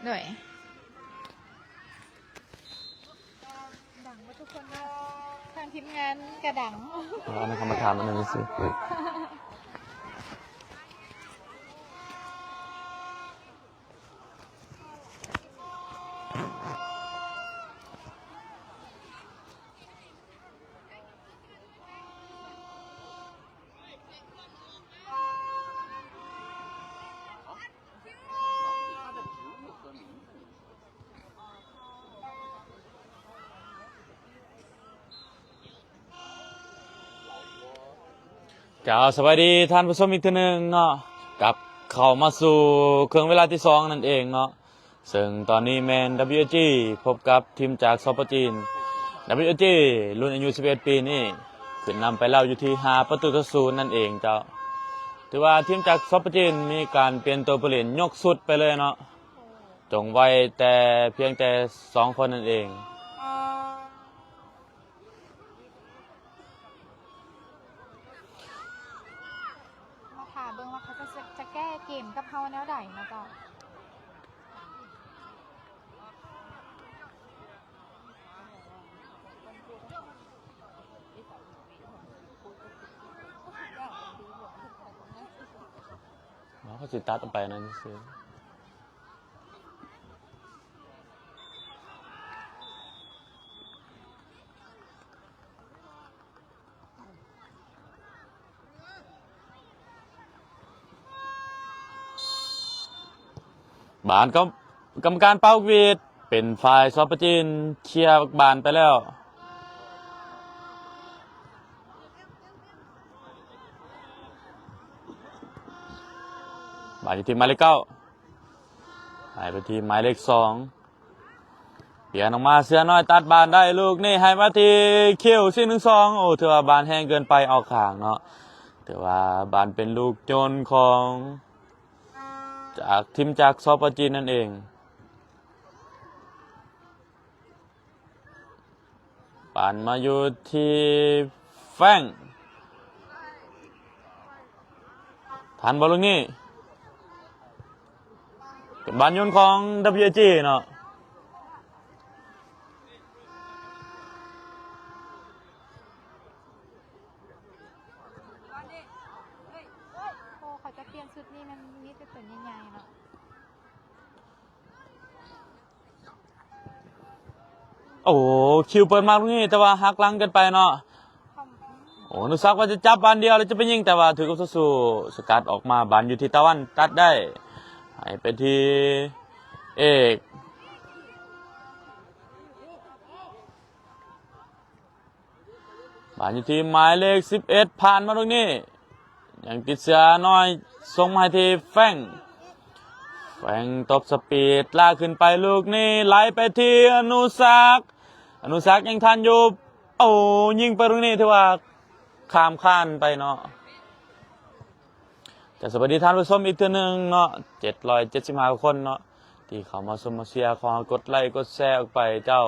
ໂດຍ ດັງໝົດທຸກຄົນເນາະ ທາງທີມງານກະດັງ. ເອີ ອັນນັ້ນເຂົາມາຖາມອັນນັ້ນຊື່. ເຈົ້າ ສະບາຍດີທ່ານຜູ້ຊົມອີກເທື່ອໜຶ່ງເນາະ, ກັບເຂົ້າມາສູ່ເຄິ່ງເວລາທີສອງນັ້ນເອງເນາະ. ເຊິ່ງຕອນນີ້ແມ່ນ WAG ພົບກັບທີມຈາກ ສປ ຈີນ. WAG ລຸ້ນອາຍຸສິບເອັດປີນີ້ ຂຶ້ນນຳໄປແລ້ວຢູ່ທີ່ຫ້າປະຕູຕໍ່ສູນນັ້ນເອງເຈົ້າ. ຖືວ່າທີມຈາກ ສປ ຈີນ ມີການປ່ຽນຕົວຜູ້ຫຼິ້ນຍົກຊຸດໄປເລີຍເນາະ, ຈົງໄວ້ແຕ່ ພຽງແຕ່ສອງຄົນນັ້ນເອງ. ມາຖ້າເບິ່ງວ່າເຂົາຈະ ຈະແກ້ເກມກັບເຮົາແນວໃດເນາະເຈົ້າ. ເຂົາຊິຕັດອອກໄປນັ້ນຊື່. ບານກໍ ກຳມະການເປົ່າຫວີດ ເປັນຝ່າຍ ສປ ຈີນ ເຄຍບານໄປແລ້ວ. ບານຢູ່ທີ່ໝາຍເລກເກົ້າ ໃຫ້ໄປທີ່ໝາຍເລກສອງ. ປ່ຽນອອກມາ ເສືອນ້ອຍຕັດບານໄດ້ລູກນີ້ ໃຫ້ມາທີ່ຄິວ ສີ່ໜຶ່ງສອງ. ໂອ້ ຖືວ່າບານແຮງເກີນໄປ ອອກຂ້າງເນາະ. ຖືວ່າບານເປັນລູກໂຍນຂອງ ຈາກທີມຈາກ ສປ ຈີນ ນັ້ນເອງ. ປານມາຢູ່ທີ່ແຟງ ທັນບໍ່ລູກນີ້ ເປັນບານໂຍນຂອງ WAG ເນາະ. ໂອ້ ເຂົາຈະປ່ຽນຊຸດນີ້ ມັນມີແຕ່ຕົວໃຫຍ່ໆເນາະ. ໂອ້ ຄິວເປີດມາລູກນີ້ ແຕ່ວ່າຫັກຫຼັງກັນໄປເນາະ. ໂອ້ ອະນຸສັກວ່າຈະຈັບບານດຽວແລ້ວຈະໄປຍິງ ແຕ່ວ່າຖືກຄູ່ຕໍ່ສູ້ສະກັດອອກມາ. ບານຢູ່ທີ່ຕາວັນ ຕັດໄດ້ ໃຫ້ໄປທີ່ເອກ. ບານຢູ່ທີ່ໝາຍເລກສິບເອັດ ຜ່ານມາລູກນີ້ ຍັງຕິດເສືອນ້ອຍ ສົ່ງມາໃຫ້ທີ່ແຟງ. ແຟງຕົບສະປີດ ລາກຂຶ້ນໄປລູກນີ້ ໄຫຼໄປທີ່ອະນຸສັກ. ອະນຸສັກຍັງທັນຢູ່. ໂອ້ ຍິງໄປລູກນີ້ ຖືວ່າຂ້າມຄານໄປເນາະ. ຈະສະບາຍດີທ່ານຜູ້ຊົມອີກເທື່ອໜຶ່ງເນາະ ເຈັດຮ້ອຍເຈັດສິບຫ້າຄົນເນາະ ທີ່ເຂົ້າມາຊົມມາເຊຍ. ຂໍໃຫ້ກົດໄລກົດແຊອອກໄປເຈົ້າ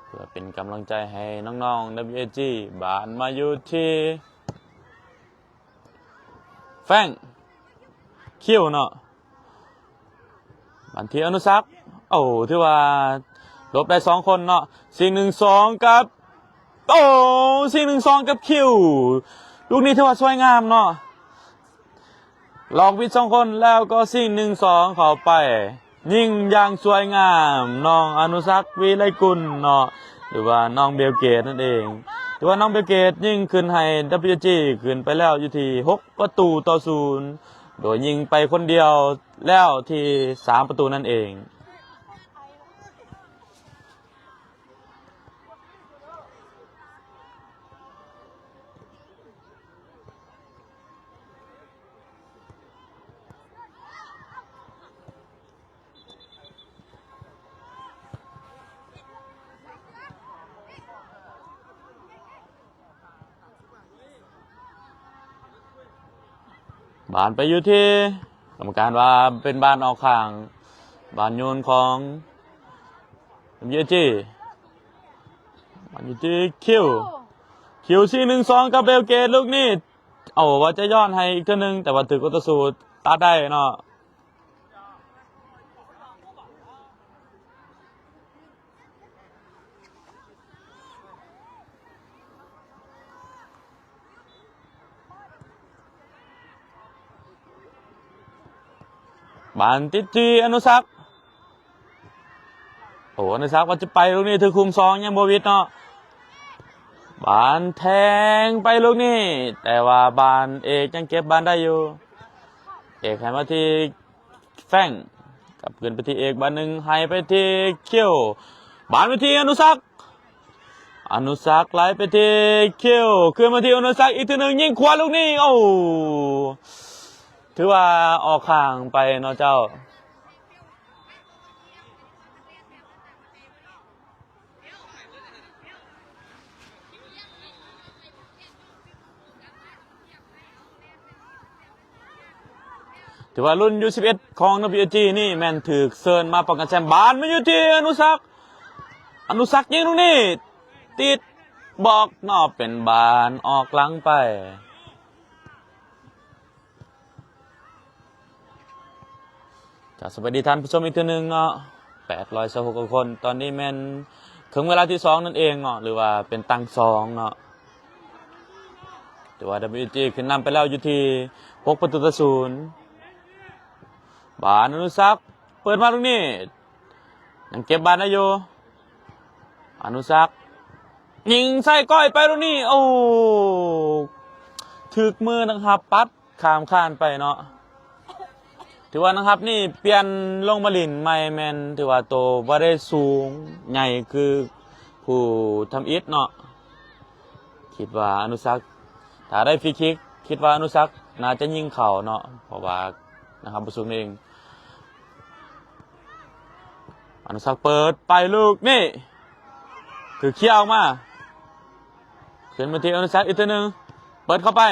ເພື່ອເປັນກຳລັງໃຈໃຫ້ນ້ອງໆ WAG. ບານມາຢູ່ທີ່ແຟງ ຄິວເນາະ. ບານທີ່ອະນຸສັກ ໂອ້ ຖືວ່າຫຼົບໄດ້ສອງຄົນເນາະ. ຊິງໜຶ່ງສອງກັບ ໂອ້ ຊິງໜຶ່ງສອງກັບຄິວ. ລູກນີ້ຖືວ່າສວຍງາມເນາະ ຫຼອກວິດສອງຄົນ ແລ້ວກໍຊິງໜຶ່ງສອງເຂົ້າໄປ ຍິງຢ່າງສວຍງາມ ນ້ອງອະນຸສັກ ວິໄລກຸນເນາະ ຫຼືວ່ານ້ອງເບວເກດນັ້ນເອງ. ຖືວ່ານ້ອງເບວເກດຍິງຂຶ້ນໃຫ້ WAG ຂຶ້ນໄປແລ້ວຢູ່ທີ່ຫົກປະຕູຕໍ່ສູນ ໂດຍຍິງໄປຄົນດຽວແລ້ວທີ່ສາມປະຕູນັ້ນເອງ. ບານໄປຢູ່ທີ່ ກຳມະການວ່າເປັນບານອອກຂ້າງ ບານໂຍນຂອງ WAG. ບານຢູ່ທີ່ຄິວ ຄິວ ຊິງໜຶ່ງສອງກັບເບວເກດ ລູກນີ້ ເອົາ ວ່າຈະຍ້ອນໃຫ້ອີກເທື່ອໜຶ່ງ ແຕ່ວ່າຖືກຄູ່ຕໍ່ສູ້ຕັດໄດ້ເນາະ. ບານຕິດທີ່ອະນຸສັກ ໂອ້ ອະນຸສັກວ່າຈະໄປລູກນີ້ ຖືກຄຸມສອງ ຍັງບໍ່ຫວິດເນາະ. ບານແທງໄປລູກນີ້ ແຕ່ວ່າບານເອກຍັງເກັບບານໄດ້ຢູ່ ເອກໃຫ້ມາທີ່ ແຟງ ກັບຄືນໄປທີ່ເອກບານໜຶ່ງ ໃຫ້ໄປທີ່ຄິວ ບານໄປທີ່ອະນຸສັກ ອະນຸສັກໄຫຼໄປທີ່ຄິວ ຄືນມາທີ່ອະນຸສັກອີກເທື່ອໜຶ່ງ ຍິງຂວາລູກນີ້ ໂອ້ ຖືວ່າອອກຂ້າງໄປເນາະເຈົ້າ. ຖືວ່າລຸ້ນຢູສິບເອັດຂອງ WAG ນີ້ແມ່ນຖືກເຊີນມາປ້ອງກັນແຊ້ມ. ບານມາຢູ່ທີ່ອະນຸສັກ ອະນຸສັກຍິງລູກນີ້ ຕິດບລັອກເນາະ ເປັນບານອອກຫຼັງໄປ. ກະສະບາຍດີທ່ານຜູ້ຊົມອີກເທື່ອໜຶ່ງເນາະ ແປດຮ້ອຍຊາວຫົກຄົນ. ຕອນນີ້ແມ່ນເຄິ່ງເວລາທີສອງນັ້ນເອງເນາະ ຫຼືວ່າເປັນຕັ້ງສອງເນາະ. ແຕ່ວ່າ WAG ຂຶ້ນນຳໄປແລ້ວຢູ່ທີ່ຫົກປະຕູຕໍ່ສູນ. ບານອະນຸສັກ ເປີດມາລູກນີ້ ຍັງເກັບບານໄດ້ຢູ່. ອະນຸສັກ ຍິງໃສ່ກ້ອຍໄປລູກນີ້ ໂອ້ ຖືກມືນັກຮັບປັດ ຂ້າມຄານໄປເນາະ. ຖືວ່ານັກຮັບນີ້ປ່ຽນລົງມາຫຼິ້ນໃໝ່ ແມ່ນຖືວ່າໂຕບໍ່ໄດ້ສູງໃຫຍ່ຄືຜູ້ທຳອິດເນາະ. ຄິດວ່າອະນຸສັກ ຖ້າໄດ້ຟຣີຄິກ ຄິດວ່າອະນຸສັກໜ້າຈະຍິງເຂົ້າເນາະ ເພາະວ່ານັກຮັບບໍ່ສູງເອງ. ອະນຸສັກເປີດໄປລູກນີ້ ຖືກເຄຍອອກມາ ຂຶ້ນມາທີ່ອະນຸສັກອີກເທື່ອໜຶ່ງ ເປີດເຂົ້າໄປ.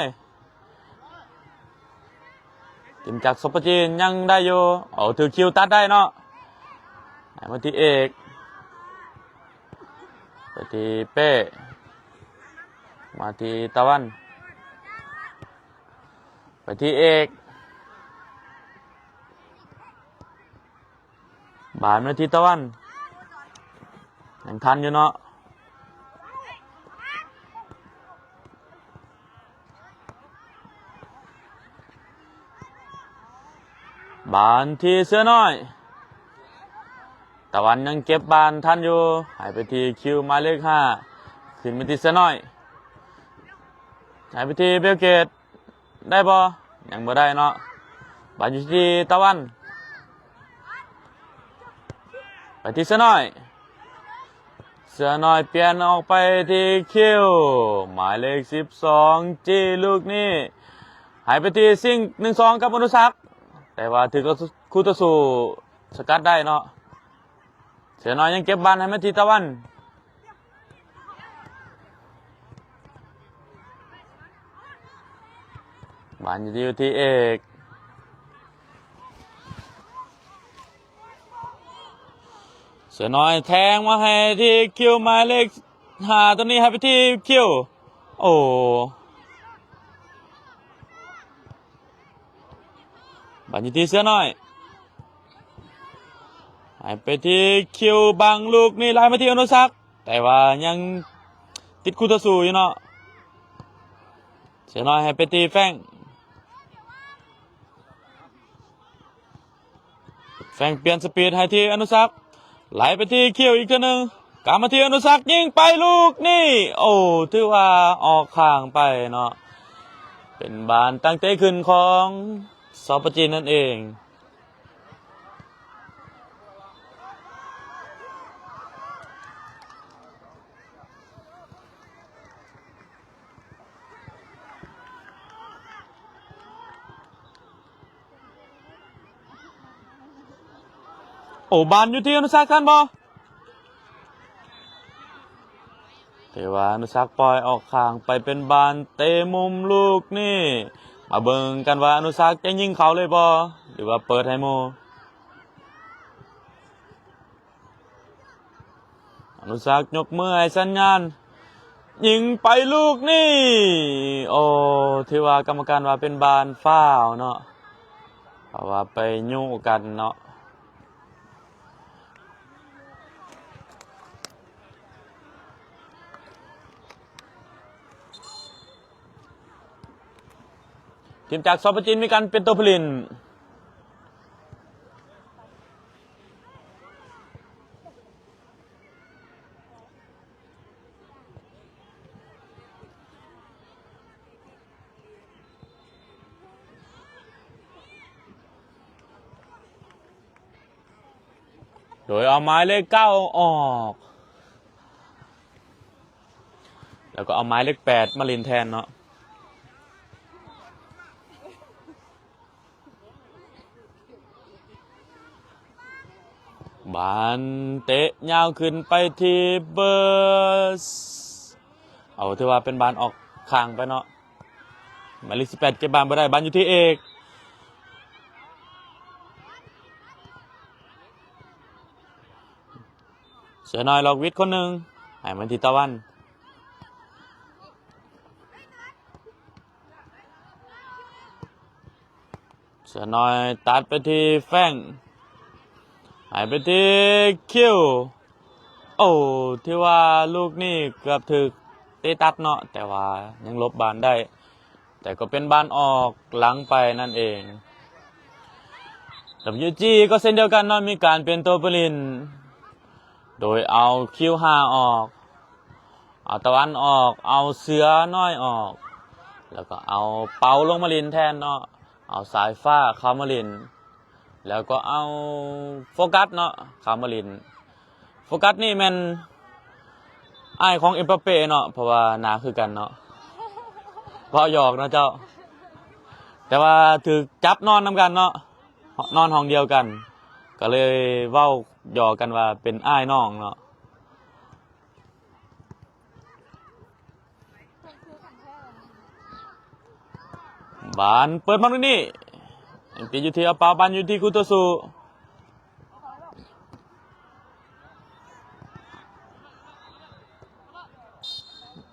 ກິມຈັກ ສົບປະຈີນ ຍັງໄດ້ຢູ່ ເອົາ ຖືກຄິວຕັດໄດ້ເນາະ ໃຫ້ມາທີ່ເອກ ໄປທີ່ເປ້ ມາທີ່ຕາວັນ ໄປທີ່ເອກ ບານມາທີ່ຕາວັນ ຍັງທັນຢູ່ເນາະ. ບານທີ່ເສືອນ້ອຍ ຕາວັນຍັງເກັບບານທັນຢູ່ ໃຫ້ໄປທີ່ຄິວໝາຍເລກຫ້າ ຂຶ້ນໄປທີ່ເສືອນ້ອຍ ໃຫ້ໄປທີ່ເບວເກດ ໄດ້ບໍ່? ຍັງບໍ່ໄດ້ເນາະ ບານຢູ່ທີ່ຕາວັນ ໄປທີ່ເສືອນ້ອຍ ເສືອນ້ອຍປ່ຽນອອກໄປທີ່ຄິວ ໝາຍເລກສິບສອງ ຈີ້ລູກນີ້ ໃຫ້ໄປທີ່ຊິງ ໜຶ່ງສອງ ກັບອະນຸສັກ ແຕ່ວ່າຖືກຄູ່ຕໍ່ສູ້ສະກັດໄດ້ເນາະ ເສືອນ້ອຍຍັງເກັບບານໃຫ້ມາທີ່ຕາວັນ ບານຢູ່ທີ່ເອກ ເສືອນ້ອຍແທງມາໃຫ້ທີ່ຄິວໝາຍເລກຫ້າ ໂຕນີ້ໃຫ້ໄປທີ່ຄິວ ໂອ້ ບານຢູ່ທີ່ເສືອນ້ອຍ ໃຫ້ໄປທີ່ຄິວ ບັງລູກນີ້ໄລ່ມາທີ່ອະນຸສັກ ແຕ່ວ່າຍັງຕິດຄູ່ຕໍ່ສູ້ຢູ່ເນາະ ເສືອນ້ອຍໃຫ້ໄປທີ່ແຟງ ແຟງປ່ຽນສະປີດໃຫ້ທີ່ອະນຸສັກ ໄລ່ໄປທີ່ຄິວອີກເທື່ອໜຶ່ງ ກັບມາທີ່ອະນຸສັກ ຍິງໄປລູກນີ້ ໂອ້ ຖືວ່າອອກຂ້າງໄປເນາະ ເປັນບານຕັ້ງເຕະຂຶ້ນຂອງ ສປ ຈີນ ນັ້ນເອງ. ໂອ້ ບານຢູ່ທີ່ອະນຸສັກທັນບໍ່? ແຕ່ວ່າອະນຸສັກປ່ອຍອອກຂ້າງໄປເປັນບານເຕະມຸມລູກນີ້ ມາເບິ່ງກັນວ່າອະນຸສັກຈະຍິງເຂົ້າເລີຍບໍ່ ຫຼືວ່າເປີດໃຫ້ໝູ່? ອະນຸສັກຍົກມືໃຫ້ສັນຍານ ຍິງໄປລູກນີ້ ໂອ້ ຖືວ່າກຳມະການວ່າເປັນບານຟາວເນາະ ເພາະວ່າໄປຍູ້ກັນເນາະ. ທີມຈາກ ສປ ຈີນ ມີການປ່ຽນຕົວຜູ້ຫຼິ້ນ ໂດຍເອົາໝາຍເລກເກົ້າອອກ ແລ້ວກໍເອົາໝາຍເລກແປດມາຫຼິ້ນແທນເນາະ. ບານເຕະຍາວຂຶ້ນໄປທີ່ເບີສ ເອົາ ຖືວ່າເປັນບານອອກຂ້າງໄປເນາະ. ໝາຍເລກສິບແປດເກັບບານບໍ່ໄດ້ ບານຢູ່ທີ່ເອກ ເສືອນ້ອຍລັອກວິດຄົນໜຶ່ງ ໃຫ້ມາທີ່ຕາວັນ ເສືອນ້ອຍຕັດໄປທີ່ແຟງ ໃຫ້ໄປທີ່ຄິວ ໂອ້ ຖືວ່າລູກນີ້ເກືອບຖືກເຕະຕັດເນາະ ແຕ່ວ່າຍັງຫຼົບບານໄດ້ ແຕ່ກໍເປັນບານອອກຫຼັງໄປນັ້ນເອງ. ດັບເບິນຢູຈີ ກໍເຊັ່ນດຽວກັນເນາະ ມີການປ່ຽນຕົວຜູ້ຫຼິ້ນ ໂດຍເອົາຄິວຫ້າອອກ ເອົາຕາວັນອອກ ເອົາເສືອນ້ອຍອອກ ແລ້ວກໍເອົາເປົາລົງມາຫຼິ້ນແທນເນາະ ເອົາສາຍຟ້າເຂົ້າມາຫຼິ້ນ ແລ້ວກໍເອົາໂຟກັສເນາະ ເຂົ້າມາຫຼິ້ນ. ໂຟກັສນີ້ແມ່ນອ້າຍຂອງເອັມບາເປເນາະ ເພາະວ່າໜ້າຄືກັນເນາະ ເວົ້າຫຍອກເນາະເຈົ້າ ແຕ່ວ່າຖືກຈັບນອນນຳກັນເນາະ ນອນຫ້ອງດຽວກັນ ກໍເລີຍເວົ້າຫຍອກກັນວ່າເປັນອ້າຍນ້ອງເນາະ. ບານເປີດມາຕຮງນີ້ ຍັງຕິດຢູ່ທີ່ອາປາວ ບານຢູ່ທີ່ຄູ່ຕໍ່ສູ້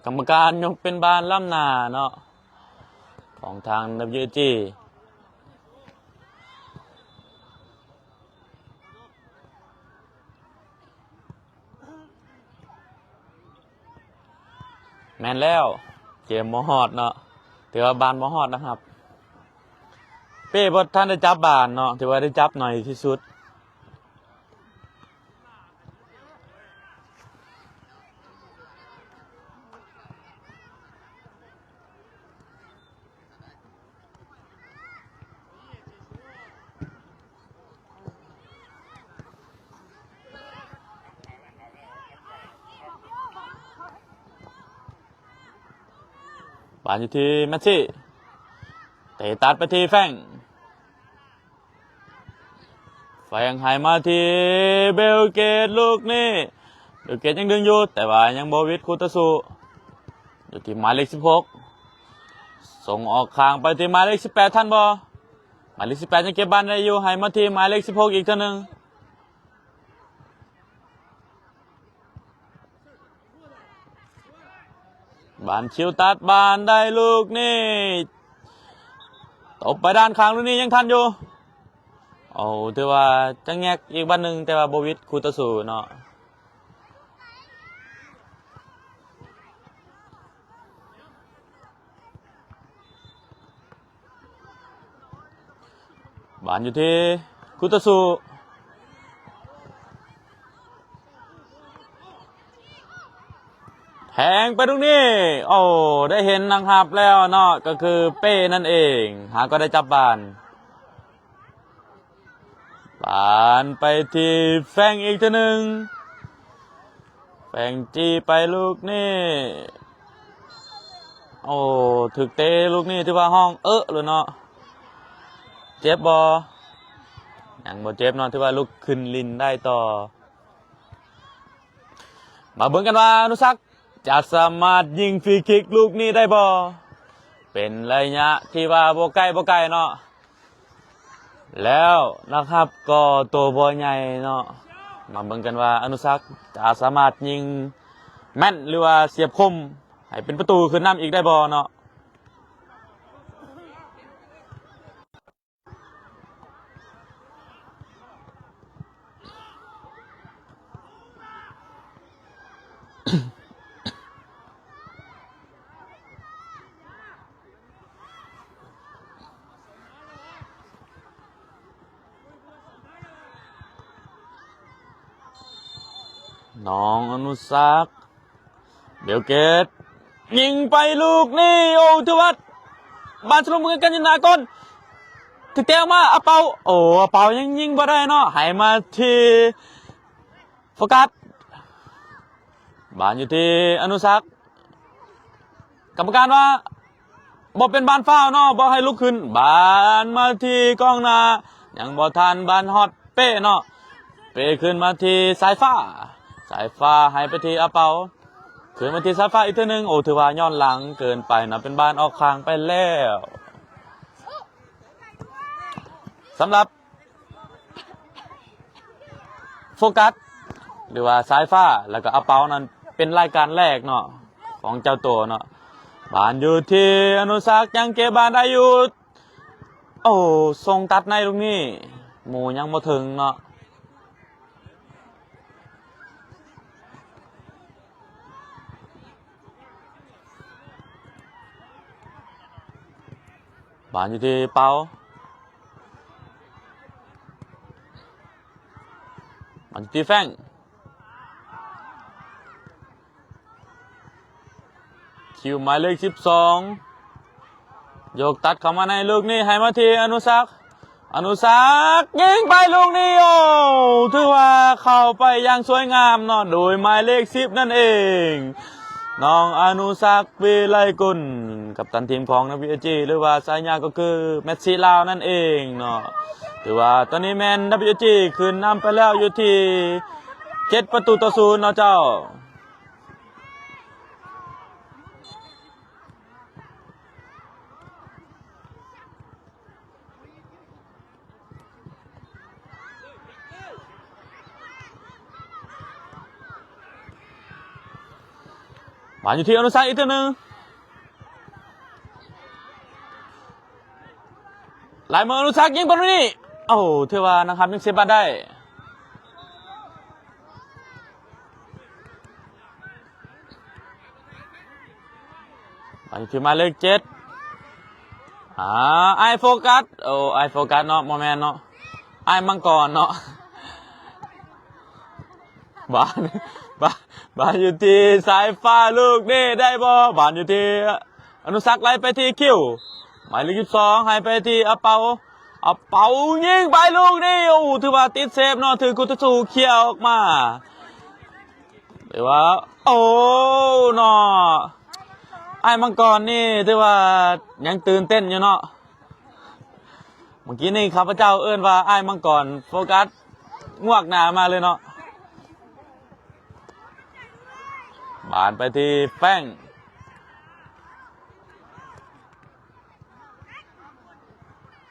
ກຳມະການຍົກເປັນບານລ້ຳໜ້າເນາະ ຂອງທາງ ດັບເບິນຢູເອສຈີ. ແມ່ນແລ້ວ ເກມບໍ່ຮອດເນາະ ຖືວ່າບານບໍ່ຮອດນະຄັບ ເປ້ບໍ່ທັນໄດ້ຈັບບານເນາະ ຖືວ່າໄດ້ຈັບໜ້ອຍທີ່ສຸດ. ບານຢູ່ທີ່ແມັດຊີ ເຕະຕັດໄປທີ່ແຟງ ແຟງໃຫ້ມາທີ່ເບວເກດ ລູກນີ້ ເບວເກດຍັງດຶງຢູ່ ແຕ່ວ່າຍັງບໍ່ຫວິດຄູ່ຕໍ່ສູ້ ຢູ່ທີ່ໝາຍເລກສິບຫົກ ສົ່ງອອກຂ້າງໄປທີ່ໝາຍເລກສິບແປດ ທັນບໍ່? ໝາຍເລກສິບແປດ ຍັງເກັບບານໄດ້ຢູ່ ໃຫ້ມາທີ່ໝາຍເລກສິບຫົກ ອີກເທື່ອໜຶ່ງ. ບານຄິວຕັດບານໄດ້ລູກນີ້ ຕົບໄປດ້ານຂ້າງ ລູກນີ້ຍັງທັນຢູ່. ໂອ້ ຖືວ່າຈະແງກອີກບານໜຶ່ງ ແຕ່ວ່າບໍ່ຫວິດຄູ່ຕໍ່ສູ້ເນາະ. ບານຢູ່ທີ່ຄູ່ຕໍ່ສູ້ ແທງໄປລູກນີ້ ໂອ້ ໄດ້ເຫັນນັກຮັບແລ້ວເນາະ ກໍຄືເປ້ນັ້ນເອງ ຫາກໍໄດ້ຈັບບານ. ບານໄປທີ່ແຟງອີກເທື່ອໜຶ່ງ ແຟງຈີ້ໄປລູກນີ້ ໂອ້ ຖືກເຕະລູກນີ້ ຖືວ່າຮ້ອງເອີເລີຍເນາະ. ເຈັບບໍ່? ຍັງບໍ່ເຈັບເນາະ ຖືວ່າລຸກຂຶ້ນຫຼິ້ນໄດ້ຕໍ່. ມາເບິ່ງກັນວ່າອະນຸສັກຈະສາມາດຍິງຟຣີຄິກລູກນີ້ໄດ້ບໍ່? ເປັນໄລຍະທີ່ວ່າບໍ່ໃກ້ບໍ່ໄກເນາະ ແລ້ວນະຄັບ ກໍໂຕບໍ່ໃຫຍ່ເນາະ. ມາເບິ່ງກັນວ່າອະນຸສັກຈະສາມາດຍິງແມ່ນ ຫຼືວ່າສຽບຄົມໃຫ້ເປັນປະຕູຂຶ້ນນຳອີກໄດ້ບໍ່ເນາະ. ນ້ອງອະນຸສັກ ເບວເກດ ຍິງໄປລູກນີ້ ໂອ້ ຖືວ່າບານສະຫຼົບມືກັນຢູ່ໜ້າກ້ອນ ຖືກເຕະອອກມາ ອາເປົາ ໂອ້ ອາເປົາຍັງຍິງບໍ່ໄດ້ເນາະ ໃຫ້ມາທີ່ໂຟກັດ ບານຢູ່ທີ່ອະນຸສັກ ກຳມະການວ່າບໍ່ເປັນບານຟາວເນາະ ບໍ່ໃຫ້ລຸກຂຶ້ນ ບານມາທີ່ກອງໜ້າ ຍັງບໍ່ທັນບານຮອດເປ້ເນາະ ເປ້ຂຶ້ນມາທີ່ສາຍຟ້າ ສາຍຟ້າໃຫ້ໄປທີ່ອາເປົາ ຄືນມາທີ່ສາຍຟ້າອີກເທື່ອໜຶ່ງ ໂອ້ ຖືວ່າຍ້ອນຫຼັງເກີນໄປເນາະ ເປັນບານອອກຂ້າງໄປແລ້ວ. ສຳລັບ ໂຟກັດ ຫຼືວ່າສາຍຟ້າ ແລ້ວກໍອາເປົານັ້ນເປັນລາຍການແລກເນາະ ຂອງເຈົ້າໂຕເນາະ. ບານຢູ່ທີ່ອະນຸສັກ ຍັງເກັບບານໄດ້ຢູ່ ໂອ້ ສົ່ງຕັດໃນລູກນີ້ ໝູຍັງບໍ່ເຖິງເນາະ. ບານຢູ່ທີ່ເປົາ ບານຢູ່ທີ່ແຟງ ຄິວໝາຍເລກສິບສອງ ຍົກຕັດເຂົ້າມາໃນລູກນີ້ ໃຫ້ມາທີ່ອະນຸສັກ ອະນຸສັກ ຍິງໄປລູກນີ້ ໂອ້ ຖືວ່າເຂົ້າໄປຢ່າງສວຍງາມເນາະ ໂດຍໝາຍເລກສິບນັ້ນເອງ ນ້ອງອະນຸສັກ ວິໄລກຸນ ກັບຕັນທີມຂອງ ນະວິໂອຈີ ຫຼືວ່າສາຍາກໍຄືແມັດຊີລາວນັ້ນເອງເນາະ. ຖືວ່າຕອນນີ້ແມ່ນ ນະວິໂອຈີ ຂຶ້ນນຳໄປແລ້ວຢູ່ທີ່ເຈັດປະຕູຕໍ່ສູນເນາະເຈົ້າ. ມາຢູ່ທີ່ອະນຸສັກອີກເທື່ອໜຶ່ງ ໄລ່ມາອະນຸສັກ ຍິງປານນີ້ ໂອ້ ຖືວ່ານະຄັບຍັງເຊບບານໄດ້. ມາທີ່ໝາຍເລກເຈັດ ອາ ອ້າຍໂຟກັດ ໂອ້ ອ້າຍໂຟກັດເນາະ ບໍ່ແມ່ນເນາະ ອ້າຍມັງກອນເນາະ. ບານ ບານ ບານຢູ່ທີ່ສາຍຟ້າລູກນີ້ໄດ້ບໍ່? ບານຢູ່ທີ່ອະນຸສັກ ໄລ່ໄປທີ່ຄິວ ໝາຍເລກສິບສອງ ໃຫ້ໄປທີ່ອາເປົາ ອາເປົາຍິງໄປລູກນີ້ ໂອ້ ຖືວ່າຕິດເຊບເນາະ ຖືກຄູ່ຕໍ່ສູ້ເຄຍອອກມາ. ແຕ່ວ່າ ໂອ້ ເນາະ ອ້າຍມັງກອນນີ້ຖືວ່າຍັງຕື່ນເຕັ້ນຢູ່ເນາະ. ເມື່ອກີ້ນີ້ຂ້າພະເຈົ້າເອີ້ນວ່າອ້າຍມັງກອນໂຟກັສງວກໜ້າມາເລີຍເນາະ. ບານໄປທີ່ແຟງ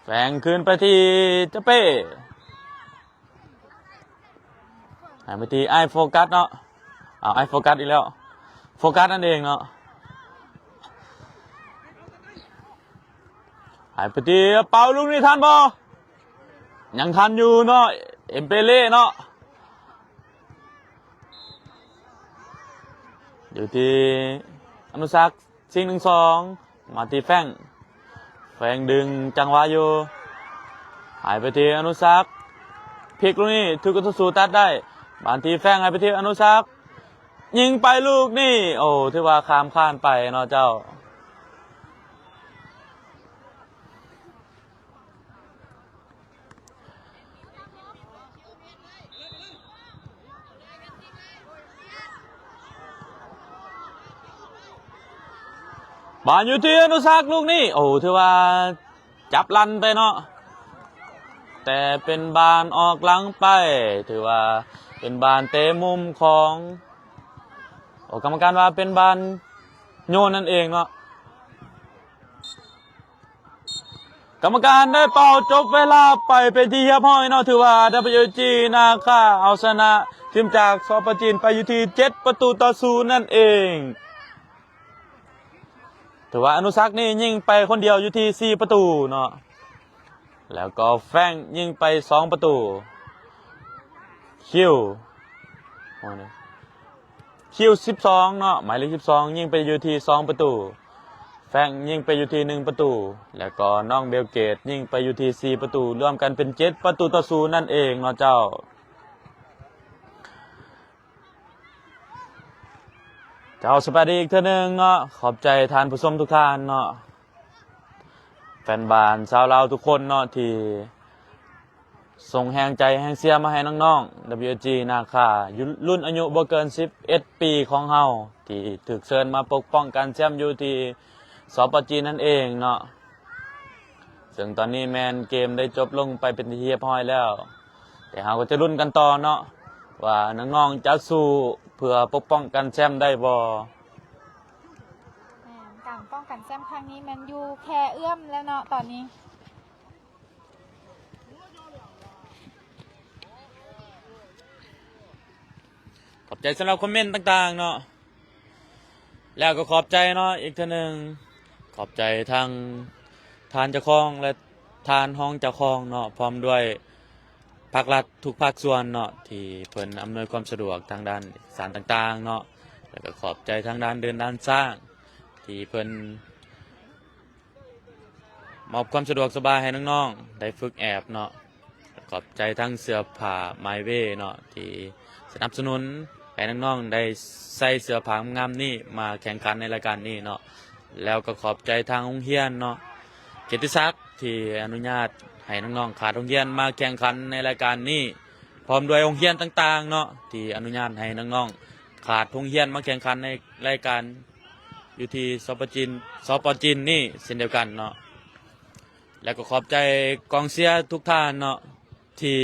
ແຟງຄືນໄປທີ່ຈະເປ້ ໃຫ້ໄປທີ່ອ້າຍໂຟກັສເນາະ. ອ້າວ ອ້າຍໂຟກັສອີກແລ້ວ ໂຟກັສນັ້ນເອງເນາະ. ໃຫ້ໄປທີ່ເປົາ ລູກນີ້ທັນບໍ່? ຍັງທັນຢູ່ເນາະ ເອັມເປເລເນາະ. ຢູ່ທີ່ອະນຸສັກ ຊິງ ໜຶ່ງສອງ ມາທີ່ແຟງ ແຟງດຶງຈັງຫວະຢູ່ ໃຫ້ໄປທີ່ອະນຸສັກ ພລິກລູກນີ້ຖືກກັບຕໍ່ສູ້ຕັດໄດ້ ບານທີ່ແຟງໃຫ້ໄປທີ່ອະນຸສັກ ຍິງໄປລູກນີ້ ໂອ້ ຖືວ່າຂ້າມຄານໄປເນາະເຈົ້າ. ບານຢູ່ທີ່ອະນຸສັກລູກນີ້ ໂອ້ ຖືວ່າຈັບລັນໄປເນາະ ແຕ່ເປັນບານອອກຫຼັງໄປ ຖືວ່າເປັນບານເຕະມຸມຂອງ ໂອ້ ກຳມະການວ່າເປັນບານໂຍນນັ້ນເອງເນາະ. ກຳມະການໄດ້ເປົ່າຈົບເວລາໄປເປັນທີ່ຮຽບຮ້ອຍເນາະ ຖືວ່າ WG ນາຄາ ເອົາຊະນະທີມຈາກ ສປ ຈີນ ໄປຢູ່ທີ່ເຈັດປະຕູຕໍ່ສູນນັ້ນເອງ. ຖືວ່າອະນຸສັກນີ້ຍິງໄປຄົນດຽວຢູ່ທີ່ສີ່ປະຕູເນາະ ແລ້ວກໍແຟງຍິງໄປສອງປະຕູ ຄິວ ຄິວສິບສອງເນາະ ໝາຍເລກສິບສອງຍິງໄປຢູ່ທີ່ສອງປະຕູ ແຟງຍິງໄປຢູ່ທີ່ໜຶ່ງປະຕູ ແລ້ວກໍນ້ອງເບວເກດຍິງໄປຢູ່ທີ່ສີ່ປະຕູ ລວມກັນເປັນເຈັດປະຕູຕໍ່ສູນນັ້ນເອງເນາະເຈົ້າ. ເຈົ້າ ສະບາຍດີອີກເທື່ອໜຶ່ງເນາະ ຂອບໃຈທ່ານຜູ້ຊົມທຸກທ່ານເນາະ ແຟນບານຊາວລາວທຸກຄົນເນາະ ທີ່ ສົ່ງແຮງໃຈແຮງເຊຍມາໃຫ້ນ້ອງໆ WG ນາຄາ ຢູ່ລຸ້ນອາຍຸບໍ່ເກີນສິບເອັດປີຂອງເຮົາ ທີ່ຖືກເຊີນມາປົກປ້ອງການແຊມຢູ່ທີ່ ສປ ຈີນ ນັ້ນເອງເນາະ. ເຊິ່ງຕອນນີ້ແມ່ນເກມໄດ້ຈົບລົງໄປເປັນທີ່ຮຽບຮ້ອຍແລ້ວ ແຕ່ເຮົາກໍຈະລຸ້ນກັນຕໍ່ເນາະ ວ່ານ້ອງໆຈະສູ້ເພື່ອປົກປ້ອງກັນແຊມໄດ້ບໍ່? ແມ່ນ ການປ້ອງກັນແຊມຄັ້ງນີ້ແມ່ນຢູ່ແຄ່ເອື້ອມແລ້ວເນາະຕອນນີ້. ຂອບໃຈສຳລັບຄອມເມັນຕ່າງໆເນາະ ແລ້ວກໍຂອບໃຈເນາະ ອີກເທື່ອໜຶ່ງ ຂອບໃຈທັງທ່ານເຈົ້າຂອງ ແລະ ທ່ານຮອງເຈົ້າຂອງເນາະ ພ້ອມດ້ວຍພາກລັດທຸກພາກສ່ວນເນາະ ທີ່ເພິ່ນອຳນວຍຄວາມສະດວກທາງດ້ານເອກະສານຕ່າງໆເນາະ ແລ້ວກໍຂອບໃຈທາງດ້ານເດີ່ນດ້ານຊ້າງ ທີ່ເພິ່ນ ມອບຄວາມສະດວກສະບາຍໃຫ້ນ້ອງໆໄດ້ຝຶກແອບເນາະ. ຂອບໃຈທັງເສື້ອຜ້າ My Way ເນາະ ທີ່ສະໜັບສະໜູນໃຫ້ນ້ອງໆໄດ້ໃສ່ເສື້ອຜ້າງາມໆນີ້ມາແຂ່ງຂັນໃນລາຍການນີ້ເນາະ. ແລ້ວກໍຂອບໃຈທາງໂຮງຮຽນເນາະ ເກຍດຕິສັກ ທີ່ອະນຸຍາດໃຫ້ນ້ອງໆຂາດໂຮງຮຽນມາແຂ່ງຂັນໃນລາຍການນີ້ ພ້ອມດ້ວຍໂຮງຮຽນຕ່າງໆເນາະ ທີ່ອະນຸຍາດໃຫ້ນ້ອງໆຂາດໂຮງຮຽນມາແຂ່ງຂັນໃນລາຍການ ຢູ່ທີ່ ສປ ຈີນ ສປ ຈີນນີ້ເຊັ່ນດຽວກັນເນາະ. ແລ້ວກໍຂອບໃຈກອງເຊຍທຸກທ່ານເນາະ ທີ່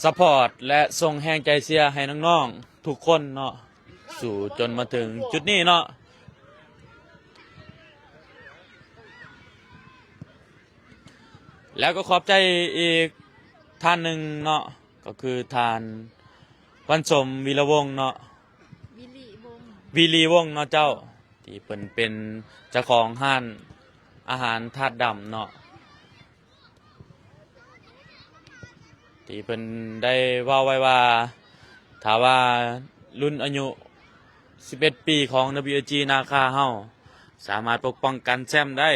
ຊັບພອດ ແລະ ສົ່ງແຮງໃຈເຊຍໃຫ້ນ້ອງໆທຸກຄົນເນາະ ສູ້ຈົນມາເຖິງຈຸດນີ້ເນາະ. ແລ້ວກໍຂອບໃຈອີກທ່ານໜຶ່ງເນາະ ກໍຄືທ່ານ ວັນສົມ ວິລະວົງເນາະ ວິລີວົງ ວິລີວົງເນາະເຈົ້າ ທີ່ເພິ່ນເປັນເຈົ້າຂອງຮ້ານອາຫານທາດດຳເນາະ ທີ່ເພິ່ນໄດ້ເວົ້າໄວ້ວ່າ ຖ້າວ່າລຸ້ນອາຍຸສິບເອັດປີຂອງ WG ນາຄາເຮົາ ສາມາດປົກປ້ອງກັນແຊມໄດ້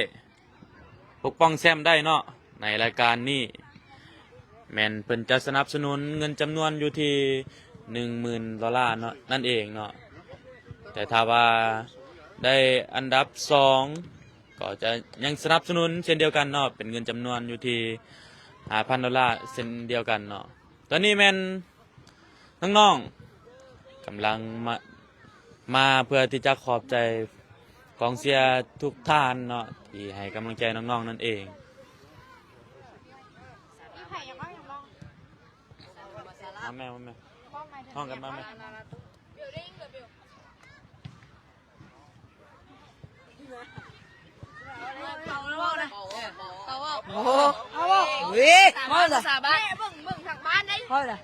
ປົກປ້ອງແຊມໄດ້ເນາະ ໃນລາຍການນີ້ ແມ່ນເພິ່ນຈະສະໜັບສະໜູນເງິນຈຳນວນຢູ່ທີ່ໜຶ່ງໝື່ນໂດລາເນາະ ນັ້ນເອງເນາະ. ແຕ່ຖ້າວ່າໄດ້ອັນດັບສອງ ກໍຈະຍັງສະໜັບສະໜູນເຊັ່ນດຽວກັນເນາະ ເປັນເງິນຈຳນວນຢູ່ທີ່ຫ້າພັນໂດລາເຊັ່ນດຽວກັນເນາະ. ຕອນນີ້ແມ່ນ ນ້ອງໆກຳລັງມາ ມາເພື່ອທີ່ຈະຂອບໃຈ ກອງເຊຍທຸກທ່ານເນາະ ທີ່ໃຫ້ກຳລັງໃຈນ້ອງໆນັ້ນເອງ. ມາແມ່ ມາແມ່ ຮ້ອງກັນມາແມ່. ໂອ້ໂຫ ເວີ້ຍ ເວົ້າລະ ສາບານ ເບິ່ງ ເບິ່ງທາງບ້ານໄດ້ ເວົ້າລະ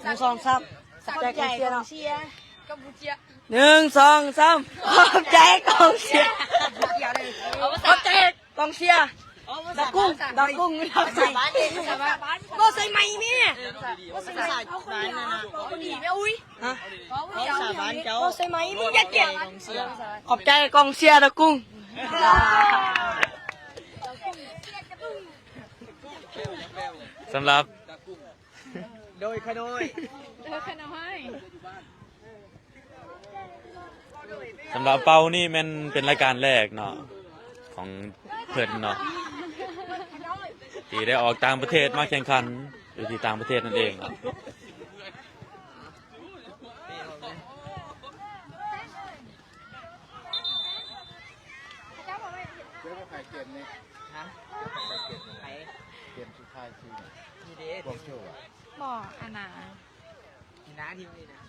ໜຶ່ງ ສອງ ສາມ ຂອບໃຈກອງເຊຍເນາະ ໜຶ່ງ ສອງ ສາມ ຂອບໃຈກອງເຊຍ ຂອບໃຈກອງເຊຍ ດາກຸງ ດາກຸງ ເວົ້າໃສ່ໄມແມ່ ເວົ້າໃສ່ໄມ ເວົ້າດີແມ່ອຸ້ຍ ຮະ ເວົ້າໃສ່ໄມ ມຶງຢ່າກຽດ ຂອບໃຈກອງເຊຍດາກຸງ. ສຳລັບ ໂດຍຂະນ້ອຍ ໂດຍຂະນ້ອຍ ສຳລັບເປົ້ານີ້ແມ່ນເປັນລາຍການແລກເນາະ ຂອງເພິ່ນເນາະ ທີ່ໄດ້ອອກຕ່າງປະເທດມາແຂ່ງຂັນຢູ່ທີ່ຕ່າງປະເທດນັ້ນເອງເນາະ. ເຈົ້າກັບໃຜເກມນີ້? ຮະ? ເຈົ້າກັບໃຜເກມນີ້? ໃຜ? ເກມສຸດທ້າຍຄືນີ້ເດ້ ກວາງໂຈວະ? ບໍ່ ອັນນ່າ ນີ້ນະ ທີມນີ້ນະ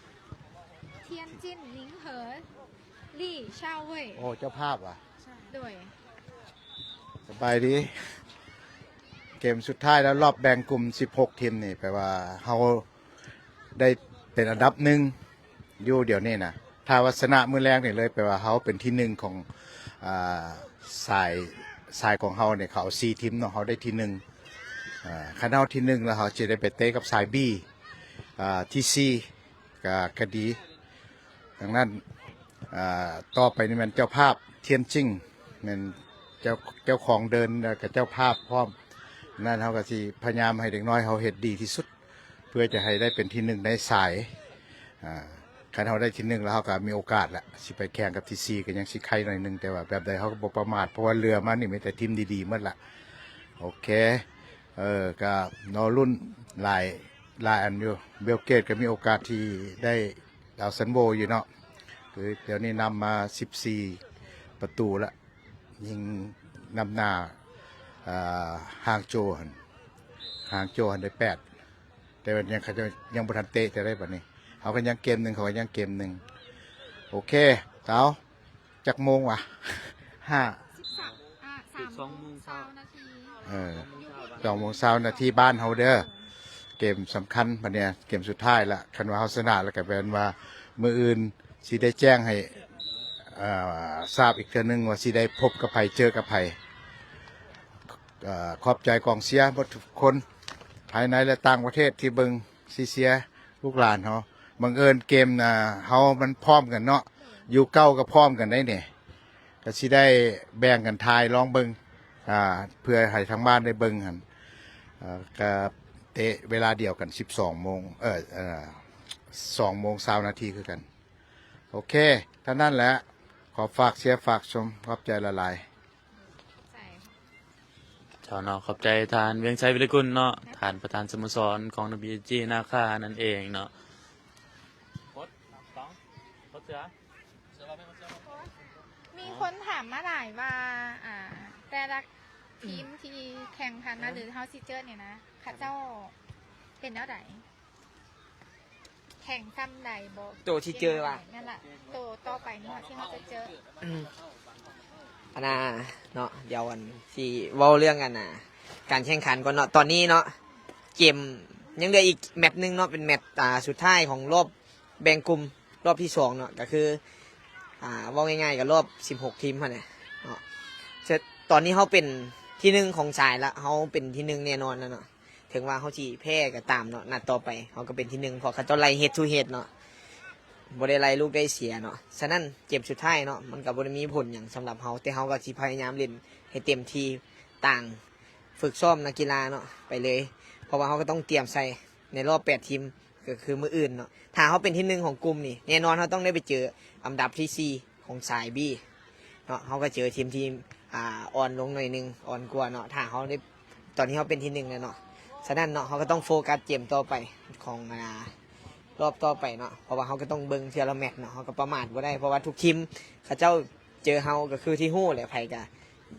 ທຽນຈິນ ໜິງເຫີ ລີ ຊາວເວີຍ. ໂອ້ ເຈົ້າພາບຫວາ? ໂດຍ ສະບາຍດີ. ເກມສຸດທ້າຍແລ້ວ ລອບແບ່ງກຸ່ມສິບຫົກທີມນີ້ ແປວ່າເຮົາໄດ້ເປັນອັນດັບໜຶ່ງ ຢູ່ດຽວນີ້ນະ ຖ້າວ່າຊະນະມື້ແລງນີ້ເລີຍ ແປວ່າເຮົາເປັນທີໜຶ່ງຂອງ ອາ ສາຍ ສາຍຂອງເຮົານີ້ ເຂົາເອົາສີ່ທີມເນາະ ເຮົາໄດ້ທີໜຶ່ງ ອາ ຄັນເຮົາທີໜຶ່ງແລ້ວ ເຮົາຊິໄດ້ໄປເຕະກັບສາຍບີ ອາ ທີສີ່ ກະ ກະດີ. ດັ່ງນັ້ນ ອາ ຕໍ່ໄປນີ້ແມ່ນເຈົ້າພາບທຽນຈິງ ແມ່ນເຈົ້າ ເຈົ້າຂອງເດີ່ນ ແລ້ວກະເຈົ້າພາບພ້ອມ. ນັ້ນເຮົາກະຊິພະຍາຍາມໃຫ້ເດັກນ້ອຍເຮົາເຮັດດີທີ່ສຸດ ເພື່ອຈະໃຫ້ໄດ້ເປັນທີໜຶ່ງໃນສາຍ. ອາ ຄັນເຮົາໄດ້ທີໜຶ່ງແລ້ວ ເຮົາກະມີໂອກາດລະ ຊິໄປແຂ່ງກັບທີສີ່ ກະຍັງຊິໄຄໜ້ອຍໜຶ່ງ ແຕ່ວ່າແບບໃດເຮົາກະບໍ່ປະໝາດ ເພາະວ່າເຫຼືອມານີ້ມີແຕ່ທີມດີໆໝົດລະ. ໂອເຄ ເອີ ກະລໍລຸ້ນຫຼາຍ ຫຼາຍອັນຢູ່. ເບວເກດກະມີໂອກາດທີ່ໄດ້ ດາວຊັນໂວຢູ່ເນາະ ຄືດຽວນີ້ນຳມາສິບສີ່ປະຕູລະ ຍິງນຳໜ້າ ອາ ຮ່າງໂຈຫັ້ນ ຮ່າງໂຈຫັ້ນໄດ້ແປດ ແຕ່ວ່າຍັງ ເຂົາເຈົ້າຍັງບໍ່ທັນເຕະເທື່ອໃດ໋ ບັດນີ້ເຮົາກະຍັງເກມໜຶ່ງ ເຂົາກະຍັງເກມໜຶ່ງ. ໂອເຄ ເອົາ ຈັກໂມງຫວາ? ຫ້າ ສິບສາມ ອ່າ ສາມໂມງຊາວນາທີ ເອີ ສອງໂມງຊາວນາທີບ້ານເຮົາເດີ. ເກມສຳຄັນ ບັດນີ້ເກມສຸດທ້າຍລະ ຄັນວ່າເຮົາຊະນະລະກະແມ່ນວ່າມື້ອື່ນຊິໄດ້ແຈ້ງໃຫ້ ເອີ ຊາບອີກເທື່ອໜຶ່ງວ່າຊິໄດ້ພົບກັບໃຜ ເຈີກັບໃຜ. ເອີ ຂອບໃຈກອງເຊຍເບິດທຸກຄົນ ພາຍໃນ ແລະ ຕ່າງປະເທດທີ່ເບິ່ງ ທີ່ເຊຍລູກຫຼານເຮົາ. ບັງເອີນເກມ ອາ ເຮົາມັນພ້ອມກັນເນາະ ຢູ່ເກົ່າກະພ້ອມກັນໄດ໋ນີ້ ກະຊິໄດ້ແບ່ງກັນຖ່າຍລອງເບິ່ງ ອາ ເພື່ອໃຫ້ທາງບ້ານໄດ້ເບິ່ງຫັ້ນ ອາ ກະເຕະເວລາດຽວກັນ ສິບສອງໂມງ ເອີ ເອີ ສອງໂມງຊາວນາທີຄືກັນ. ໂອເຄ ເທົ່ານັ້ນແຫຼະ ຂໍຝາກເຊຍຝາກຊົມ ຂອບໃຈຫຼາຍໆ. ເຈົ້າເນາະ ຂອບໃຈທ່ານ ວຽງໄຊ ວິລິກຸນເນາະ ທ່ານປະທານສະໂມສອນຂອງ ນະບີເອັສຈີ ນາຄານັ້ນເອງເນາະ. ມີຄົນຖາມມາຫຼາຍວ່າ ອ່າ ແຕ່ລະທີມທີ່ແຂ່ງຜ່ານມາ ຫຼື ເຮົາຊິເຈີນີ້ນະ ເຂົາເຈົ້າເປັນແນວໃດ? ແຂ່ງສ່ຳໃດບໍ່? ໂຕທີ່ເຈີວ່າ ແມ່ນລະ ໂຕຕໍ່ໄປນີ້ທີ່ເຮົາຈະເຈີ ອືມ ອັນນ່າເນາະ ດຽວອັນຊິເວົ້າເລື່ອງ ອັນນ່າ ການແຂ່ງຂັນກ່ອນເນາະ. ຕອນນີ້ເນາະ ເກມຍັງເຫຼືອອີກແມັດໜຶ່ງເນາະ ເປັນແມັດ ອ່າ ສຸດທ້າຍຂອງລອບແບ່ງກຸ່ມ ລອບທີສອງເນາະ ກະຄື ອ່າ ເວົ້າງ່າຍໆ ກະລອບສິບຫົກທີມຫັ້ນແຫຼະເນາະ. ຕອນນີ້ເຮົາເປັນທີໜຶ່ງຂອງສາຍລະ ເຮົາເປັນທີໜຶ່ງແນ່ນອນລະເນາະ. ເຖິງວ່າເຮົາຊິແພ້ກະຕາມເນາະ ນັດຕໍ່ໄປເຮົາກະເປັນທີໜຶ່ງ ເພາະເຂົາເຈົ້າໄລ່ເຮັດທູເຮັດເນາະ ບໍ່ໄດ້ໄລ່ລູກໄດ້ເສຍເນາະ. ສະນັ້ນເກມສຸດທ້າຍເນາະ ມັນກະບໍ່ໄດ້ມີຜົນຫຍັງສຳລັບເຮົາ ແຕ່ເຮົາກະຊິພະຍາຍາມຫຼິ້ນໃຫ້ເຕັມທີ່ ຕ່າງຝຶກຊ້ອມນັກກິລາເນາະ ໄປເລີຍ ເພາະວ່າເຮົາກະຕ້ອງຕຽມໃສ່ໃນລອບແປດທີມ ກະຄືມື້ອື່ນເນາະ. ຖ້າເຮົາເປັນທີໜຶ່ງຂອງກຸ່ມນີ້ ແນ່ນອນເຮົາຕ້ອງໄດ້ໄປເຈີອັນດັບທີສີ່ຂອງສາຍບີ ເນາະ ເຮົາກະເຈີທີມທີ່ ອ່າ ອ່ອນລົງໜ້ອຍໜຶ່ງ ອ່ອນກວ່າເນາະ ຖ້າເຮົາໄດ້ ຕອນນີ້ເຮົາເປັນທີໜຶ່ງແລ້ວເນາະ. ສະນັ້ນເນາະ ເຮົາກະຕ້ອງໂຟກັສເກມຕໍ່ໄປຂອງ ອ່າ ລອບຕໍ່ໄປເນາະ ເພາະວ່າເຮົາກໍຕ້ອງເບິ່ງເທື່ອລະແມັດເນາະ ເຮົາກໍປະໝາດບໍ່ໄດ້ ເພາະວ່າທຸກທີມເຂົາເຈົ້າເຈີເຮົາກໍຄືທີ່ຮູ້ແຫຼະ ໃຜກໍ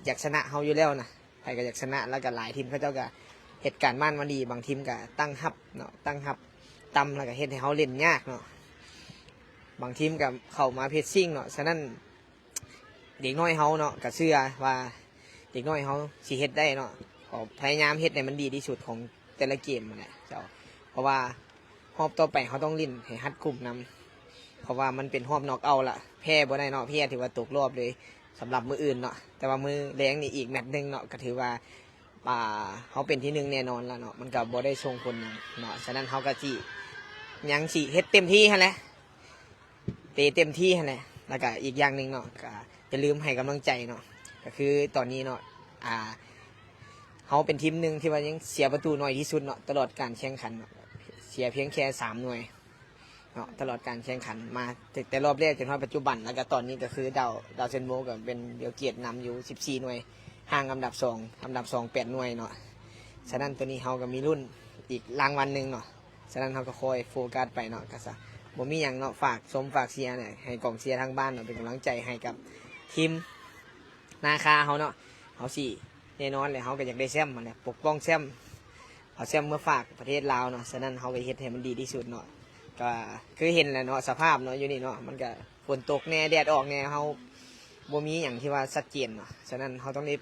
ຢາກຊະນະເຮົາຢູ່ແລ້ວນະ ໃຜກໍຢາກຊະນະ ແລ້ວກໍຫຼາຍທີມເຂົາເຈົ້າກໍເຮັດການບ້ານມາດີ ບາງທີມກໍຕັ້ງຮັບເນາະ ຕັ້ງຮັບຕ່ຳ ແລ້ວກໍເຮັດໃຫ້ເຮົາຫຼິ້ນຍາກເນາະ ບາງທີມກໍເຂົ້າມາເພຣດຊິງເນາະ ສະນັ້ນ ເດັກນ້ອຍເຮົາເນາະ ກໍເຊື່ອວ່າເດັກນ້ອຍເຮົາຊິເຮັດໄດ້ເນາະ ກໍພະຍາຍາມເຮັດໃຫ້ມັນດີທີ່ສຸດຂອງແຕ່ລະເກມຫັ້ນແຫຼະເຈົ້າ ເພາະວ່າຮອບຕໍ່ໄປເຮົາຕ້ອງຫຼິ້ນໃຫ້ຮັດກຸມນຳ ເພາະວ່າມັນເປັນຮອບນັອກເອົາລະ ແພ້ບໍ່ໄດ້ເນາະ ແພ້ຖືວ່າຕົກລອບເລີຍສຳລັບມື້ອື່ນເນາະ ແຕ່ວ່າມື້ແລງນີ້ອີກແມັດໜຶ່ງເນາະ ກໍຖືວ່າ ອ່າ ເຮົາເປັນທີໜຶ່ງແນ່ນອນລະເນາະ ມັນກໍບໍ່ໄດ້ສົ່ງຜົນຫຍັງເນາະ ສະນັ້ນເຮົາກໍຊິ ຍັງຊິເຮັດເຕັມທີ່ຫັ້ນແຫຼະ ເຕະເຕັມທີ່ຫັ້ນແຫຼະ ແລ້ວກະອີກຢ່າງໜຶ່ງເນາະ ກະຢ່າລືມໃຫ້ກຳລັງໃຈເນາະ ກະຄືຕອນນີ້ເນາະ ອ່າ ເຮົາເປັນທີມໜຶ່ງທີ່ວ່າຍັງເສຍປະຕູໜ້ອຍທີ່ສຸດເນາະ ຕະຫຼອດການແຂ່ງຂັນເນາະ ເສຍພຽງແຄ່ສາມໜ່ວຍເນາະ ຕະຫຼອດການແຂ່ງຂັນມາ ແຕ່ ແຕ່ລອບແລກຈົນຮອດປັດຈຸບັນ ແລ້ວກະຕອນນີ້ກະຄືດາວ ດາວເຊັນໂວກະເປັນບິວເກດນຳຢູ່ສິບສີ່ໜ່ວຍ ຫ່າງອັນດັບສອງ ອັນດັບສອງແປດໜ່ວຍເນາະ ສະນັ້ນໂຕນີ້ເຮົາກະມີລຸ້ນອີກລາງວັນໜຶ່ງເນາະ. ສະນັ້ນເຮົາກໍຄອຍໂຟກັສໄປເນາະ ກໍຊະ ບໍ່ມີຫຍັງເນາະ ຝາກຊົມຝາກເຊຍແຫຼະ ໃຫ້ກອງເຊຍທາງບ້ານເນາະ ເປັນກຳລັງໃຈໃຫ້ກັບທີມນາຄາເຮົາເນາະ ເຮົາຊິແນ່ນອນແຫຼະ ເຮົາກໍຢາກໄດ້ແຊ້ມຫັ້ນແຫຼະ ປົກປ້ອງແຊ້ມ ເອົາແຊ້ມມາຝາກປະເທດລາວເນາະ ສະນັ້ນເຮົາກໍເຮັດໃຫ້ມັນດີທີ່ສຸດເນາະ ກໍຄືເຫັນແຫຼະເນາະ ສະພາບເນາະ ຢູ່ນີ້ເນາະ ມັນກໍຝົນຕົກແດ່ ແດດອອກແດ່ ເຮົາບໍ່ມີຫຍັງທີ່ວ່າຊັດເຈນເນາະ ສະນັ້ນເຮົາຕ້ອງໄດ້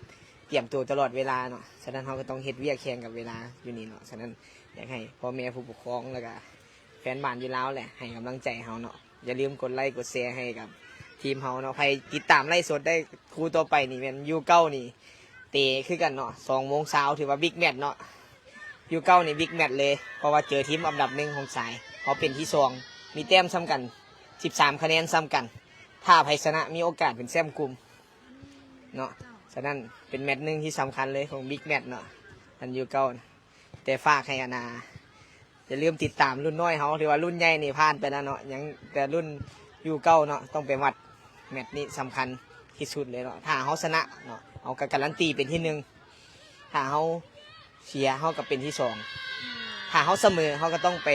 ຕຽມຕົວຕະຫຼອດເວລາເນາະ ສະນັ້ນເຮົາກໍຕ້ອງເຮັດວຽກແຂ່ງກັບເວລາຢູ່ນີ້ເນາະ ສະນັ້ນ ຢາກໃຫ້ພໍ່ແມ່ຜູ້ປົກຄອງ ແລ້ວກະແຟນບານຢູ່ລາວແຫຼະ ໃຫ້ກຳລັງໃຈເຮົາເນາະ ຢ່າລືມກົດໄລກົດແຊໃຫ້ກັບທີມເຮົາເນາະ ໃຜຕິດຕາມໄລສົດໄດ້ ຄູ່ຕໍ່ໄປນີ້ແມ່ນຢູເກົ້ານີ້ ເຕະຄືກັນເນາະ ສອງໂມງຊາວ ຖືວ່າບິກແມັດເນາະ ຢູເກົ້ານີ້ບິກແມັດເລີຍ ເພາະວ່າເຈີທີມອັນດັບໜຶ່ງຂອງສາຍ ເຮົາເປັນທີສອງ ມີແຕ້ມສ່ຳກັນ ສິບສາມຄະແນນສ່ຳກັນ ຖ້າໃຜຊະນະມີໂອກາດເປັນແຊ້ມກຸ່ມເນາະ ສະນັ້ນເປັນແມັດໜຶ່ງທີ່ສຳຄັນເລີຍຂອງບິກແມັດເນາະ ອັນຢູເກົ້າ ແຕ່ຝາກໃຫ້ອັນນ່າ ຢ່າລືມຕິດຕາມລຸ້ນນ້ອຍເຮົາ ຖືວ່າລຸ້ນໃຫຍ່ນີ້ຜ່ານໄປແລ້ວເນາະ ຍັງແຕ່ລຸ້ນຢູເກົ້າເນາະ ຕ້ອງໄປວັດ ແມັດນີ້ສຳຄັນທີ່ສຸດເລີຍເນາະ ຖ້າເຮົາຊະນະເນາະ ເຮົາກໍກາຣັນຕີເປັນທີໜຶ່ງ ຖ້າເຮົາເສຍ ເຮົາກໍເປັນທີສອງ ຖ້າເຮົາສະເໝີ ເຮົາກໍຕ້ອງໄປ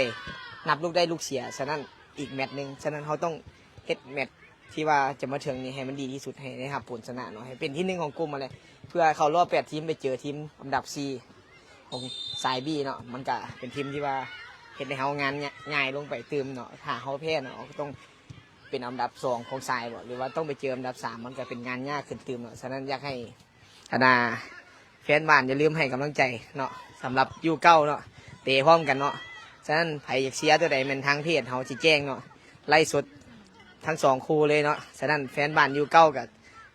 ນັບລູກໄດ້ລູກເສຍ ສະນັ້ນອີກແມັດໜຶ່ງ ສະນັ້ນເຮົາຕ້ອງເຮັດແມັດ ທີ່ວ່າຈະມາເຖິງນີ້ໃຫ້ມັນດີທີ່ສຸດ ໃຫ້ໄດ້ຮັບຜົນຊະນະເນາະ ໃຫ້ເປັນທີໜຶ່ງຂອງກຸ່ມຫັ້ນແຫຼະ ເພື່ອເຂົ້າລອບແປດທີມໄປເຈີທີມອັນດັບສີ່ຂອງສາຍບີເນາະ ມັນກະເປັນທີມທີ່ວ່າເຮັດໃຫ້ເຮົາງານງ່າຍລົງໄປຕື່ມເນາະ ຖ້າເຮົາແພ້ເນາະ ເຮົາກໍຕ້ອງເປັນອັນດັບສອງຂອງສາຍບໍ ຫຼືວ່າຕ້ອງໄປເຈີອັນດັບສາມ ມັນກະເປັນງານຍາກຂຶ້ນຕື່ມເນາະ ສະນັ້ນຢາກໃຫ້ ອັນນ່າ ແຟນບານຢ່າລືມໃຫ້ກຳລັງໃຈເນາະ ສຳລັບຢູເກົ້າເນາະ ເຕະພ້ອມກັນເນາະ ສະນັ້ນໃຜຢາກເຊຍຕົວໃດແມ່ນທາງເພຈເຮົາຊິແຈ້ງເນາະ ໄລສົດທັງສອງຄູ່ເລີຍເນາະ ສະນັ້ນແຟນບານຢູເກົ້າກໍ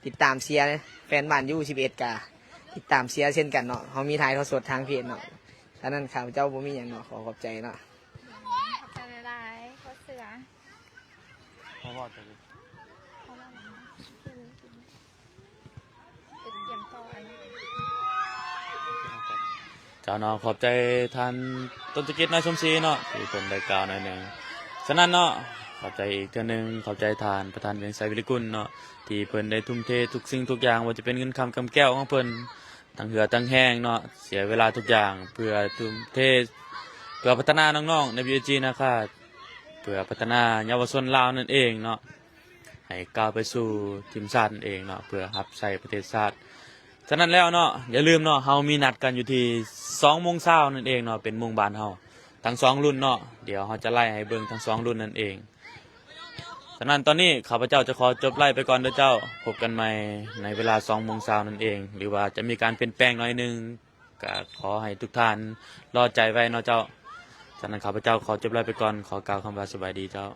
ຕິດຕາມເຊຍ ແຟນບານຢູສິບເອັດກໍຕິດຕາມເຊຍເຊັ່ນກັນເນາະ ເຮົາມີຖ່າຍທອດສົດທາງເພຈເນາະ ສະນັ້ນຂ້າພະເຈົ້າບໍ່ມີຫຍັງເນາະ ຂໍຂອບໃຈເນາະ ຂອບໃຈຫຼາຍໆ ພໍ່ເສືອ ເພາະວ່າຈະ ເພາະວ່າ ເຈົ້າເນາະ ຂອບໃຈທ່ານຕົ້ນຈະກິດ ນ້ອຍສົມສີເນາະ ທີ່ເພິ່ນໄດ້ກ່າວໜ້ອຍໜຶ່ງ. ສະນັ້ນເນາະ ຂອບໃຈອີກເທື່ອໜຶ່ງ, ຂອບໃຈທ່ານປະທານວຽງໄຊ ວິລິກຸນເນາະ ທີ່ເພິ່ນໄດ້ທຸ່ມເທທຸກສິ່ງທຸກຢ່າງ, ບໍ່ວ່າຈະເປັນເງິນຄຳກຳແກ້ວຂອງເພິ່ນ, ທັງເຫື່ອທັງແຮງເນາະ, ເສຍເວລາທຸກຢ່າງ ເພື່ອທຸ່ມເທ ເພື່ອພັດທະນານ້ອງໆ ໃນ ບີເອສຈີ ນາຄາ ເພື່ອພັດທະນາເຍົາວະຊົນລາວນັ້ນເອງເນາະ. ໃຫ້ກ້າວໄປສູ່ທີມຊາດນັ້ນເອງເນາະ ເພື່ອຮັບໃຊ້ປະເທດຊາດ. ສະນັ້ນແລ້ວເນາະ ຢ່າລືມເນາະ ເຮົາມີນັດກັນຢູ່ທີ່ສອງໂມງເຊົ້ານັ້ນເອງເນາະ ເປັນໂມງບ້ານເຮົາ ທັງສອງລຸ້ນເນາະ. ດຽວເຮົາຈະໄລ່ໃຫ້ເບິ່ງທັງສອງລຸ້ນນັ້ນເອງ. ສະນັ້ນຕອນນີ້ຂ້າພະເຈົ້າຈະຂໍຈົບໄລຟ໌ໄປກ່ອນເດີເຈົ້າ. ພົບກັນໃໝ່ໃນເວລາສອງໂມງເຊົ້ານັ້ນເອງ ຫຼືວ່າຈະມີການປ່ຽນແປງໜ້ອຍໜຶ່ງ ກະຂໍໃຫ້ທຸກທ່ານລໍໃຈໄວ້ເນາະເຈົ້າ. ສະນັ້ນຂ້າພະເຈົ້າຂໍຈົບໄລຟ໌ໄປກ່ອນ ຂໍກ່າວຄຳວ່າສະບາຍດີເຈົ້າ.